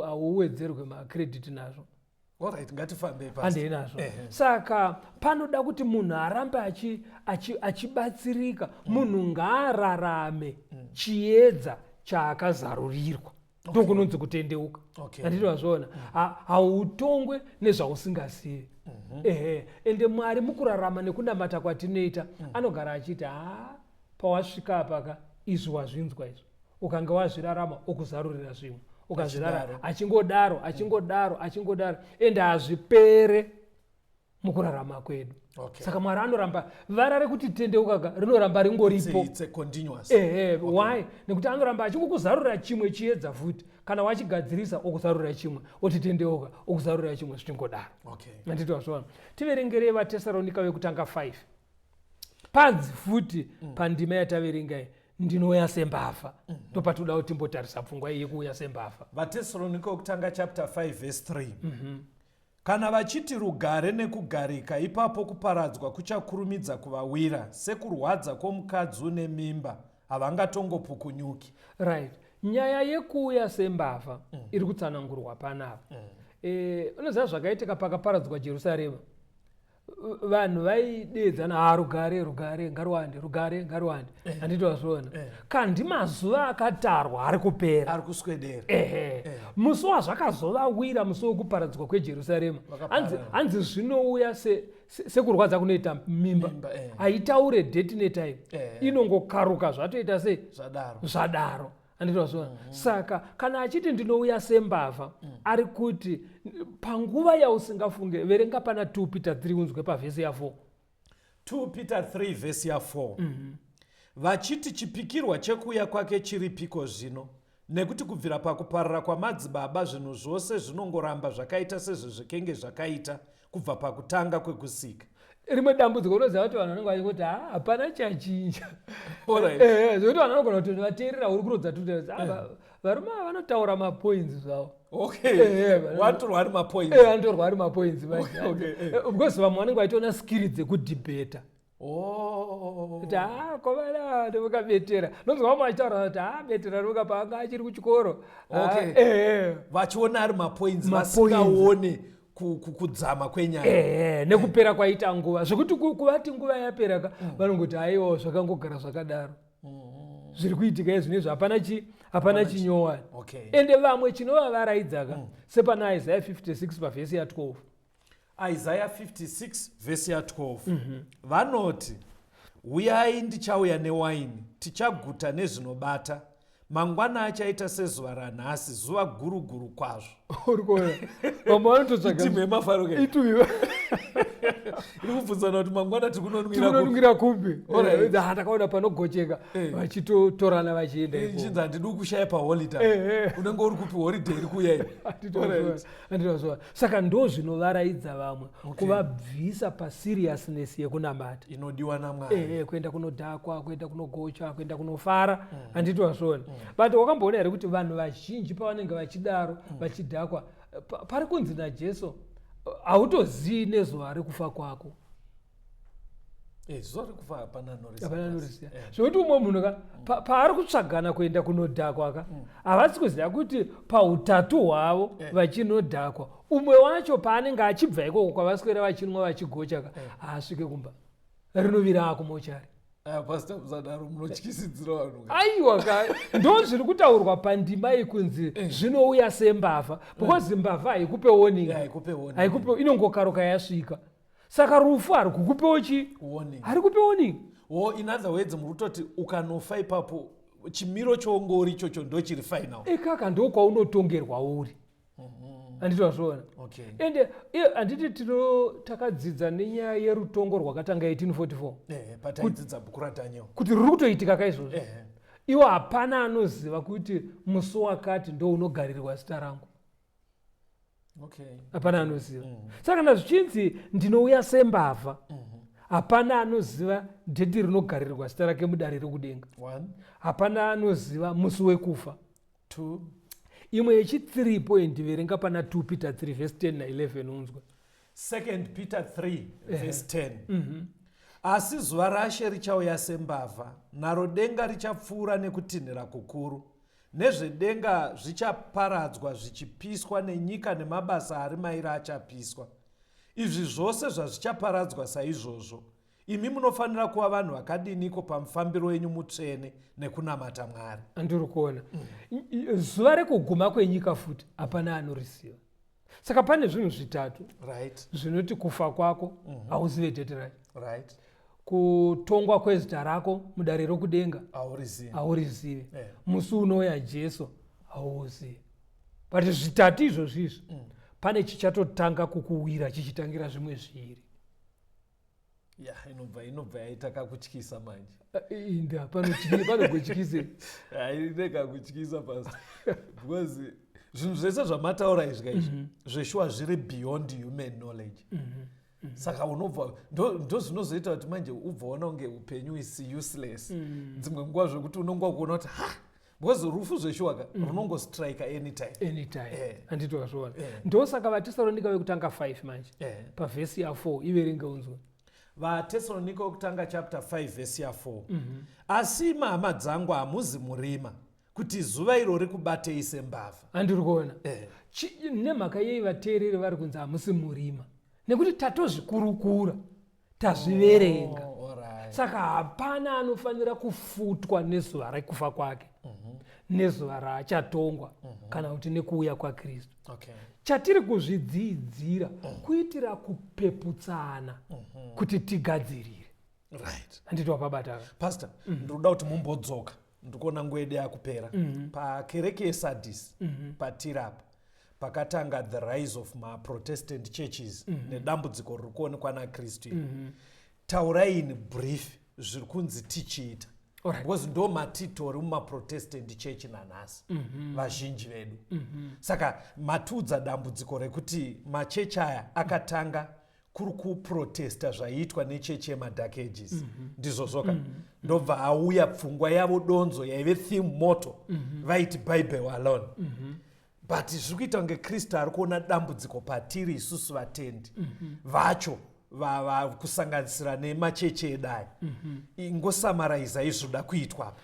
hauwedzerwe macredit nazvo. Alright, ngatifambe pastor. Handei nazvo. Saka panoda kuti munhu arambe achibatsirika. Munhu ngaararame chiedza chaakazarurirwa. Ndokunonzi kutendeuka. Handiti wazviona? Hautongwe nezvausingazivi. Ende Mwari mukurarama nekunamata kwatinoita, anogara achiti, ha, pawasvika apa ka, izvi wazvinzwa izvi. Ukange wazvirarama, okuzarurira zvimwe. Ukazvirarama, Achidaro. achingodaro, achingodaro, achingodaro. Ende hazvipere mukurarama kwedu. Saka Mwari anoramba, vara rekuti tendeuka ka, rinoramba ringoripo. It's a continuous. Why? Nekuti anoramba achingokuzarurira chimwe chiedza futi. Kana wachigadzirisa, okuzarurira chimwe, oti tendeuka, okuzarurira chimwe, zvichingodaro. Handiti wazviona? Tiverengerei vaTesaronika vekutanga 5. Panzi futi pandima yataverenga iyi, ndinouya sembavha. Ndopatoda kuti timbotarisa pfungwa iyi yekuuya sembavha. VaTesaronika vekutanga chapter 5 verse 3. Kana vachiti rugare nekugarika, ipapo kuparadzwa kuchakurumidza kuvawira, sekurwadza kwomukadzi une mimba, havangatongopukunyuki. Right. Nyaya yekuuya sembavha iri kutsanangurwa panapa. Unoziva zvakaitika pakaparadzwa Jerusarema? Vanhu vaideedzana, ha, rugare, rugare ngaruwande, rugare ngaruwande. Handiti wazviona? Kandi mazuva akatarwa ari kupera. Ari kuswedera. Musi wazvakazovawira, musi wekuparadzwa kweJerusarema. Vakaparara. Hanzi zvinouya sekurwadza kunoita mimba. Mimba. Haitaure date netime. Inongokaruka zvatoita sei? Zvadaro. Zvadaro. Handiti wazviona? Saka kana achiti ndinouya sembavha, ari kuti panguva yausingafunge. Verenga pana 2 Peter 3 unzwe pavhesi ya 4. 2 Peter 3 vhesi ya 4. Vachiti chipikirwa chekuuya kwake chiripiko zvino? Nekuti kubvira pakuparara kwamadzibaba zvinhu zvose zvinongoramba zvakaita sezvezvikenge zvakaita kubva pakutanga kwekusika. Rimwe dambudziko unoziva kuti vanhu vanenge vachingoti, ha, hapana chachinja. Zvekuti vanhu vanogona kuti vateerera uri kurodza tuta, varume ava vanotaura mapoints zvavo. Vanotorwa ari mapoints. Vanotorwa ari mapoints manje. Because vamwe vanenge vachitoona skiri dzekudhibheta. Kuti, ha, komana, ndovakabetera. Nonzwa vamwe vachitaura kuti, ha, betera roka paanga achiri kuchikoro. Vachiona ari mapoints, Mapoints. vasingaone kudzama kwenyaya. Nekupera kwaita nguva. Zvekuti kuvati nguva yapera ka, vanongoti haiwa, zvakangogara zvakadaro. Zviri kuitika izvi nezvi, hapana chinyowani. Ende vamwe chinovavaraidza ka, sepana Isaiah 56 pavhesi ya 12. Isaiah 56 vhesi ya 12. Vanoti, uyai, ndichauya newaini, tichaguta nezvinobata. Mangwana achaita sezuva ranhasi, zuva guru guru kwazvo. Uri kuona vamwe vanototsvaga Itimu yemafaro ke. Ituiwa. Iri kubvunzana kuti mangwana tiri kunonwira kupi. Tinonwira kupi? Alright. Takaona panogocheka, vachitotorana vachienda ikoko. Chinzi handidi kushaya paholiday. Unenge uri kupi holiday iri kuuya iyi? Handitoziva. Saka ndo zvinovaraidza vamwe, kuvabvisa paseriousness yekunamata inodiwa naMwari. Kuenda kunodhakwa, kuenda kunogocha, kuenda kunofara. Handiti wazviona? But wakamboona here kuti vanhu vazhinji pavanenge vachidaro, vachidhakwa, pari kunzi naJesu hautozivi nezuva rekufa kwako. Zuva rekufa hapana anoriziva. Hapana anoriziva. Zvekuti umwe munhu ka, paari kutsvagana kuenda kunodhakwa ka, havasi kuziva kuti pautatu hwavo vachinodhakwa, umwe wacho paanenge achibva ikoko kwavaswera vachinwa vachigocha ka, haasvike kumba, rinovira akumochari. Pastor, musadaro, munotyisidzira vanhu ka. Aiwa ka, ndo zviri kutaurwa pandima iyi kunzi zvinouya sembavha, because mbavha haikupe warning. Yeah, haikupe warning. Haikupe, inongokaruka yasvika. Saka rufu hari kukupewo chi? Warning. Hari kupe warning. Wo, in other words, muri kutoti ukanofa ipapo, chimiro choongori ichocho ndo chiri final. Ikaka ndokwaunotongerwa uri, handiti wazviona? Okay. Ende iye, handiti tino takadzidza nenyaya yerutongo rwakatanga 1844? Pataidzidza bhuku raDaniel. Kuti ruri kutoitika kaizvozvo. Iwo hapana anoziva kuti musi wakati ndo unogarirwa zita rangu. Hapana anoziva. Saka kana zvichinzi ndinouya sembavha, hapana anoziva date rinogarirwa zita rake mudare rekudenga. One. Hapana anoziva musi wekufa. Two. Imwe yechi3 point, verenga pana 2 Peter 3 verse 10 na11 unzwe. Second Peter 3 verse 10: Asi zuva raShe richauya sembavha, naro denga richapfuura nekutinhira kukuru, nezvedenga zvichaparadzwa zvichipiswa, nenyika nemabasa ari mairi achapiswa. Izvi zvose zvazvichaparadzwa saizvozvo, imi munofanira kuva vanhu vakadiniko pamufambiro wenyu mutsvene nekunamata Mwari? Andiri kuona zuva rekuguma kwenyika futi hapana anoriziva. Saka pane zvinhu zvitatu zvinoti kufa kwako, hauzive date racho. Kutongwa kwezita rako mudare rokudenga, Haurizivi. haurizive. Musi unouya Jesu hauuzivi. But zvitatu izvozvi izvi, pane chichatotanga kukuwira chichitangira zvimwe zviri. Ya, inobva yaita kakutyisa manje. Inda panogotyise. Ine kakutyisa, Pastor, because zvinhu zvese zvamataura izvi kaizvi, zveshuwa zviri beyond human knowledge. Saka unobva ndo zvinozoita kuti manje ubva waona kunge upenyu is useless dzimwe nguva, zvekuti unonga kuona kuti ha, because rufu zveshuwa ka runongostrika anytime. Anytime. Handiti wazviona? Eh. Ndosaka vaTesaronika vekutanga 5 manje, pavhesi ya4, iverenge unzwe. VaTesalonika wekutanga chapter 5 vhesi ya4: Asi imi, hama dzangu, hamuzi murima, kuti zuva iro rikubatei sembavha. Handiri kuona. Nemhaka yei vateereri vari kunzi hamusi murima? Nekuti tatozvikurukura, tazviverenga. Oh, alright. Saka hapana anofanira kufutwa nezuva rekufa kwake, nezuva raachatongwa, kana kuti nekuuya kwaKristu. Chatiri kuzvidziidzira kuitira kupeputsana kuti tigadzirire. Handiti wapabata? Pastor, ndinoda kuti mumbodzoka, ndikuona nguva yedu yakupera, pakereke yeSardis patiri apa, pakatanga the rise of maProtestant churches nedambudziko riri kuonekwa naKristu iri. Taurai in brief zviri kunzi tichiita, because ndo matitori mumaProtestant church nanhasi vazhinji vedu. Saka matiudza dambudziko rekuti machechi aya akatanga kuri kuprotesta zvaiitwa nechechi yemaDark Ages, ndizvo zvoka? Ndobva auya pfungwa yavo, donzo yaive theme motto, vaiti Bible alone. But zviri kuita kunge Kristu ari kuona dambudziko patiri isusu vatendi vacho, kusanganisira nemachechi edu aya. Ingosamaraizai zvoda kuitwa apa.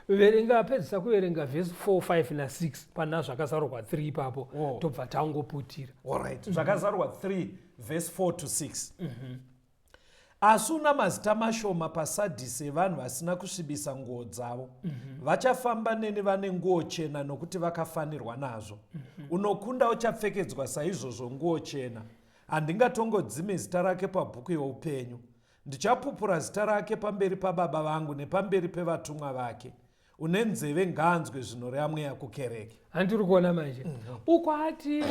Verenga, pedzisa kuverenga vhesi 4, 5 na6 pana Zvakazarurwa 3 ipapo. Tobva tangoputira. Alright, Zvakazarurwa 3 verse 4 to 6: Asi una mazita mashoma paSadhisi evanhu vasina kusvibisa nguo dzavo. Vachafamba neni vane nguo chena, nokuti vakafanirwa nazvo. Unokunda uchapfekedzwa saizvozvo nguo chena. Handingatongodzimi zita rake pabhuku youpenyu. Ndichapupura zita rake pamberi paBaba vangu nepamberi pevatumwa vake. Une nzeve ngaanzwe zvinoreva Mweya kukereke. Handiri kuona manje uko ati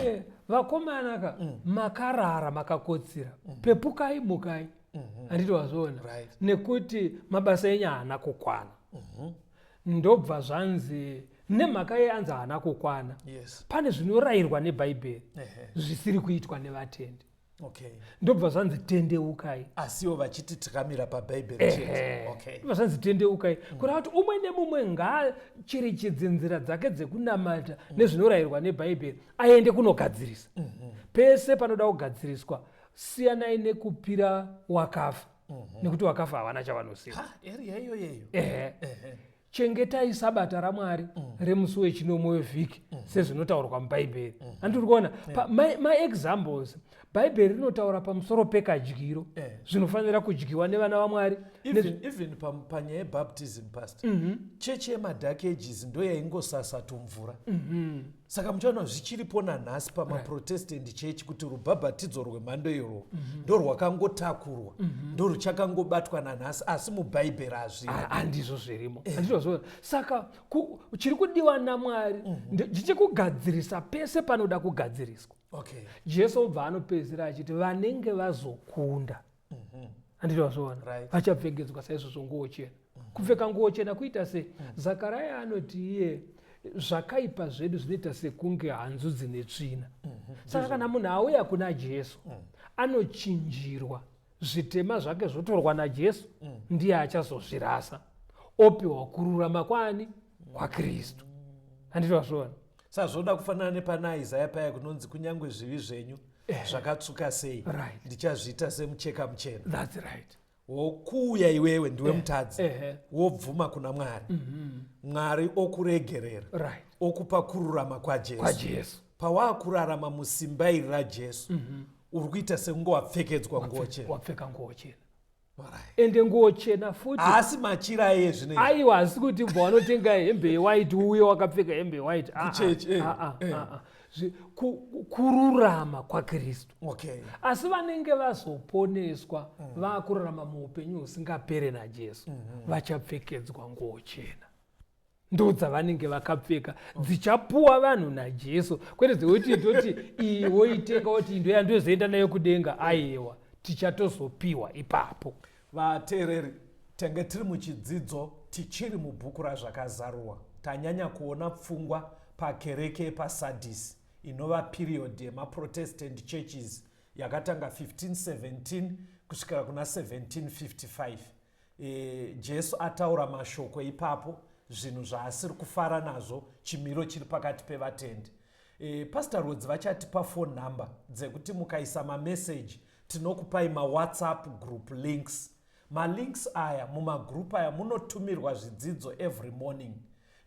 vakomana ka, makarara, makakotsira, pepukai, mukai. Handiti wazviona? Right. Nekuti mabasa enyu haana kukwana. Ndobva zvanzi nemhaka yeanzi haana kukwana, pane zvinorayirwa neBhaibheri zvisiri kuitwa nevatendi. Ndobva zvanzi tendeukai. Asiwo vachiti tikamira paBhaibheri chete. Ndobva zvanzi tendeukai, kureva kuti umwe nemumwe ngaacherechedze nzira dzake dzekunamata nezvinorayirwa neBhaibheri, aende kunogadzirisa pese panoda kugadziriswa. Siyanai nekupira wakafa, nekuti wakafa havana chavanoziva. Ha, area iyoyeyo. Ehe. Chengetai sabata raMwari remusi wechinomwe wevhiki sezvinotaurwa muBhaibheri. Handiri kuona maexamples, Bhaibheri rinotaura pamusoro pekadyiro, zvinofanira kudyiwa nevana vaMwari. Even panyaya yebaptism, Pastor, chechi yemaDark Ages ndo yaingosasa tumvura. Saka muchaona zvichiripo nanhasi pamaprotestant church kuti rubhabhatidzo rwemhando irwo ndorwakangotakurwa, ndoruchakangobatwa nanhasi, asi mubhaibheri hazvimo. Handizvo zvirimo, handizvo zvo. Saka chiri kudiwa naMwari chichikugadzirisa pese panoda kugadziriswa. Jesu obva anopedzisira achiti vanenge vazokunda, handiti vazvoona, vachapfekedzwa saizvozvo nguo chena. Kupfeka nguo chena kuita sei? Zakaraya anoti iye zvakaipa zvedu zvinoita sekunge hanzu dzine tsvina. Saka kana munhu auya kuna Jesu, anochinjirwa zvitema zvake, zvotorwa naJesu, ndiye achazozvirasa, opiwa kururama kwani? KwaKristu. Handiti vazvoona? Saka zvoda kufanana nepana Isaya paya kunonzi kunyange zvivi zvenyu zvakatsvuka sei, ndichazviita semucheka muchena. That's right. Wokuuya iwewe ndiwe mutadzi, wobvuma kuna Mwari, Mwari okuregerera, okupa kururama kwaJesu. KwaJesu. Pawaakurarama musimba iri raJesu, uri kuita sekunge wapfekedzwa nguo chena. Wapfeka nguo chena. Ende nguo chena futi Haasi machira aye zvino. Aiwa, asi kuti bva wanotenga hembe yewhite, uye wakapfeka hembe yewhite. Ah, Kuchechi, ah, ah, ah, ah. Kururama kwaKristu. Asi vanenge vazoponeswa, vaakurarama muupenyu husingapere naJesu, vachapfekedzwa nguo chena. Ndo dzavanenge vakapfeka, dzichapuwa vanhu naJesu, kwete dzekuti toti iyi woitenga woti ndo yandozoenda nayo kudenga. Aiwa, tichatozopiwa ipapo. Vateereri, tenge tiri muchidzidzo tichiri mubhuku raZvakazarurwa. Tanyanya kuona pfungwa pakereke yepaSadhisi, inova period yemaprotestant churches yakatanga 1517 kusvikira kuna 1755. Jesu ataura mashoko ipapo, zvinhu zvaasiri kufara nazvo, chimiro chiri pakati pevatendi. Pastor Rodzi vachatipa phone number dzekuti mukaisa mameseji tinokupai mawhatsapp group links. Malinks aya, mumagroup aya munotumirwa zvidzidzo every morning,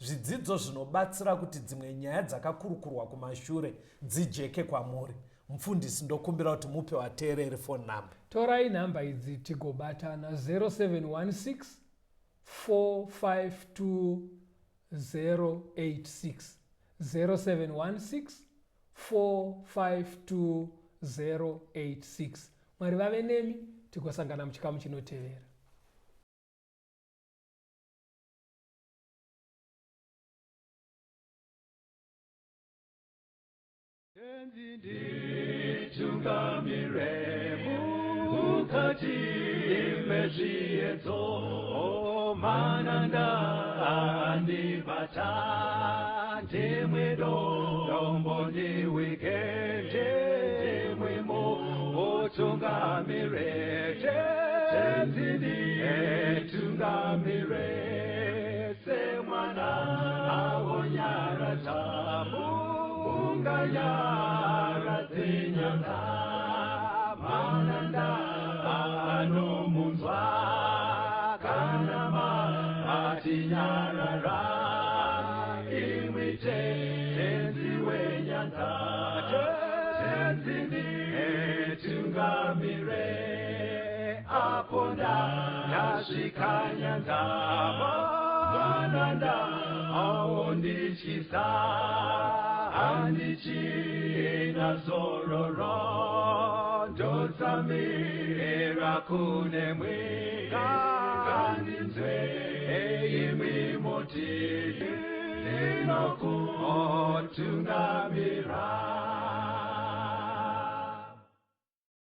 zvidzidzo zvinobatsira kuti dzimwe nyaya dzakakurukurwa kumashure dzijeke kwamuri. Mufundisi, ndokumbira kuti mupe vateereri phone number. Torai nhamba idzi tigobatana: 0716 452 086, 0716 452 086. Mwari vave nemi, tigosangana muchikamu chinotevera. Tenzi nditungamire mukati mezviedzo, mananda andibata, ndimwe dombo ndiwike, ndimwimo utungamire. Tenzi nditungamire semwana awonyaradza unganyaradze nyanga, mananda anomunzwa kana matinyarara. Imwi Tenzi wenyanga, Tenzi nditungamire apo ndasvika nyanza, mananda aondityisa, handichina zororo, ndotsamira kunemwe, ngandinzwe imwi muti ndinokutungamira.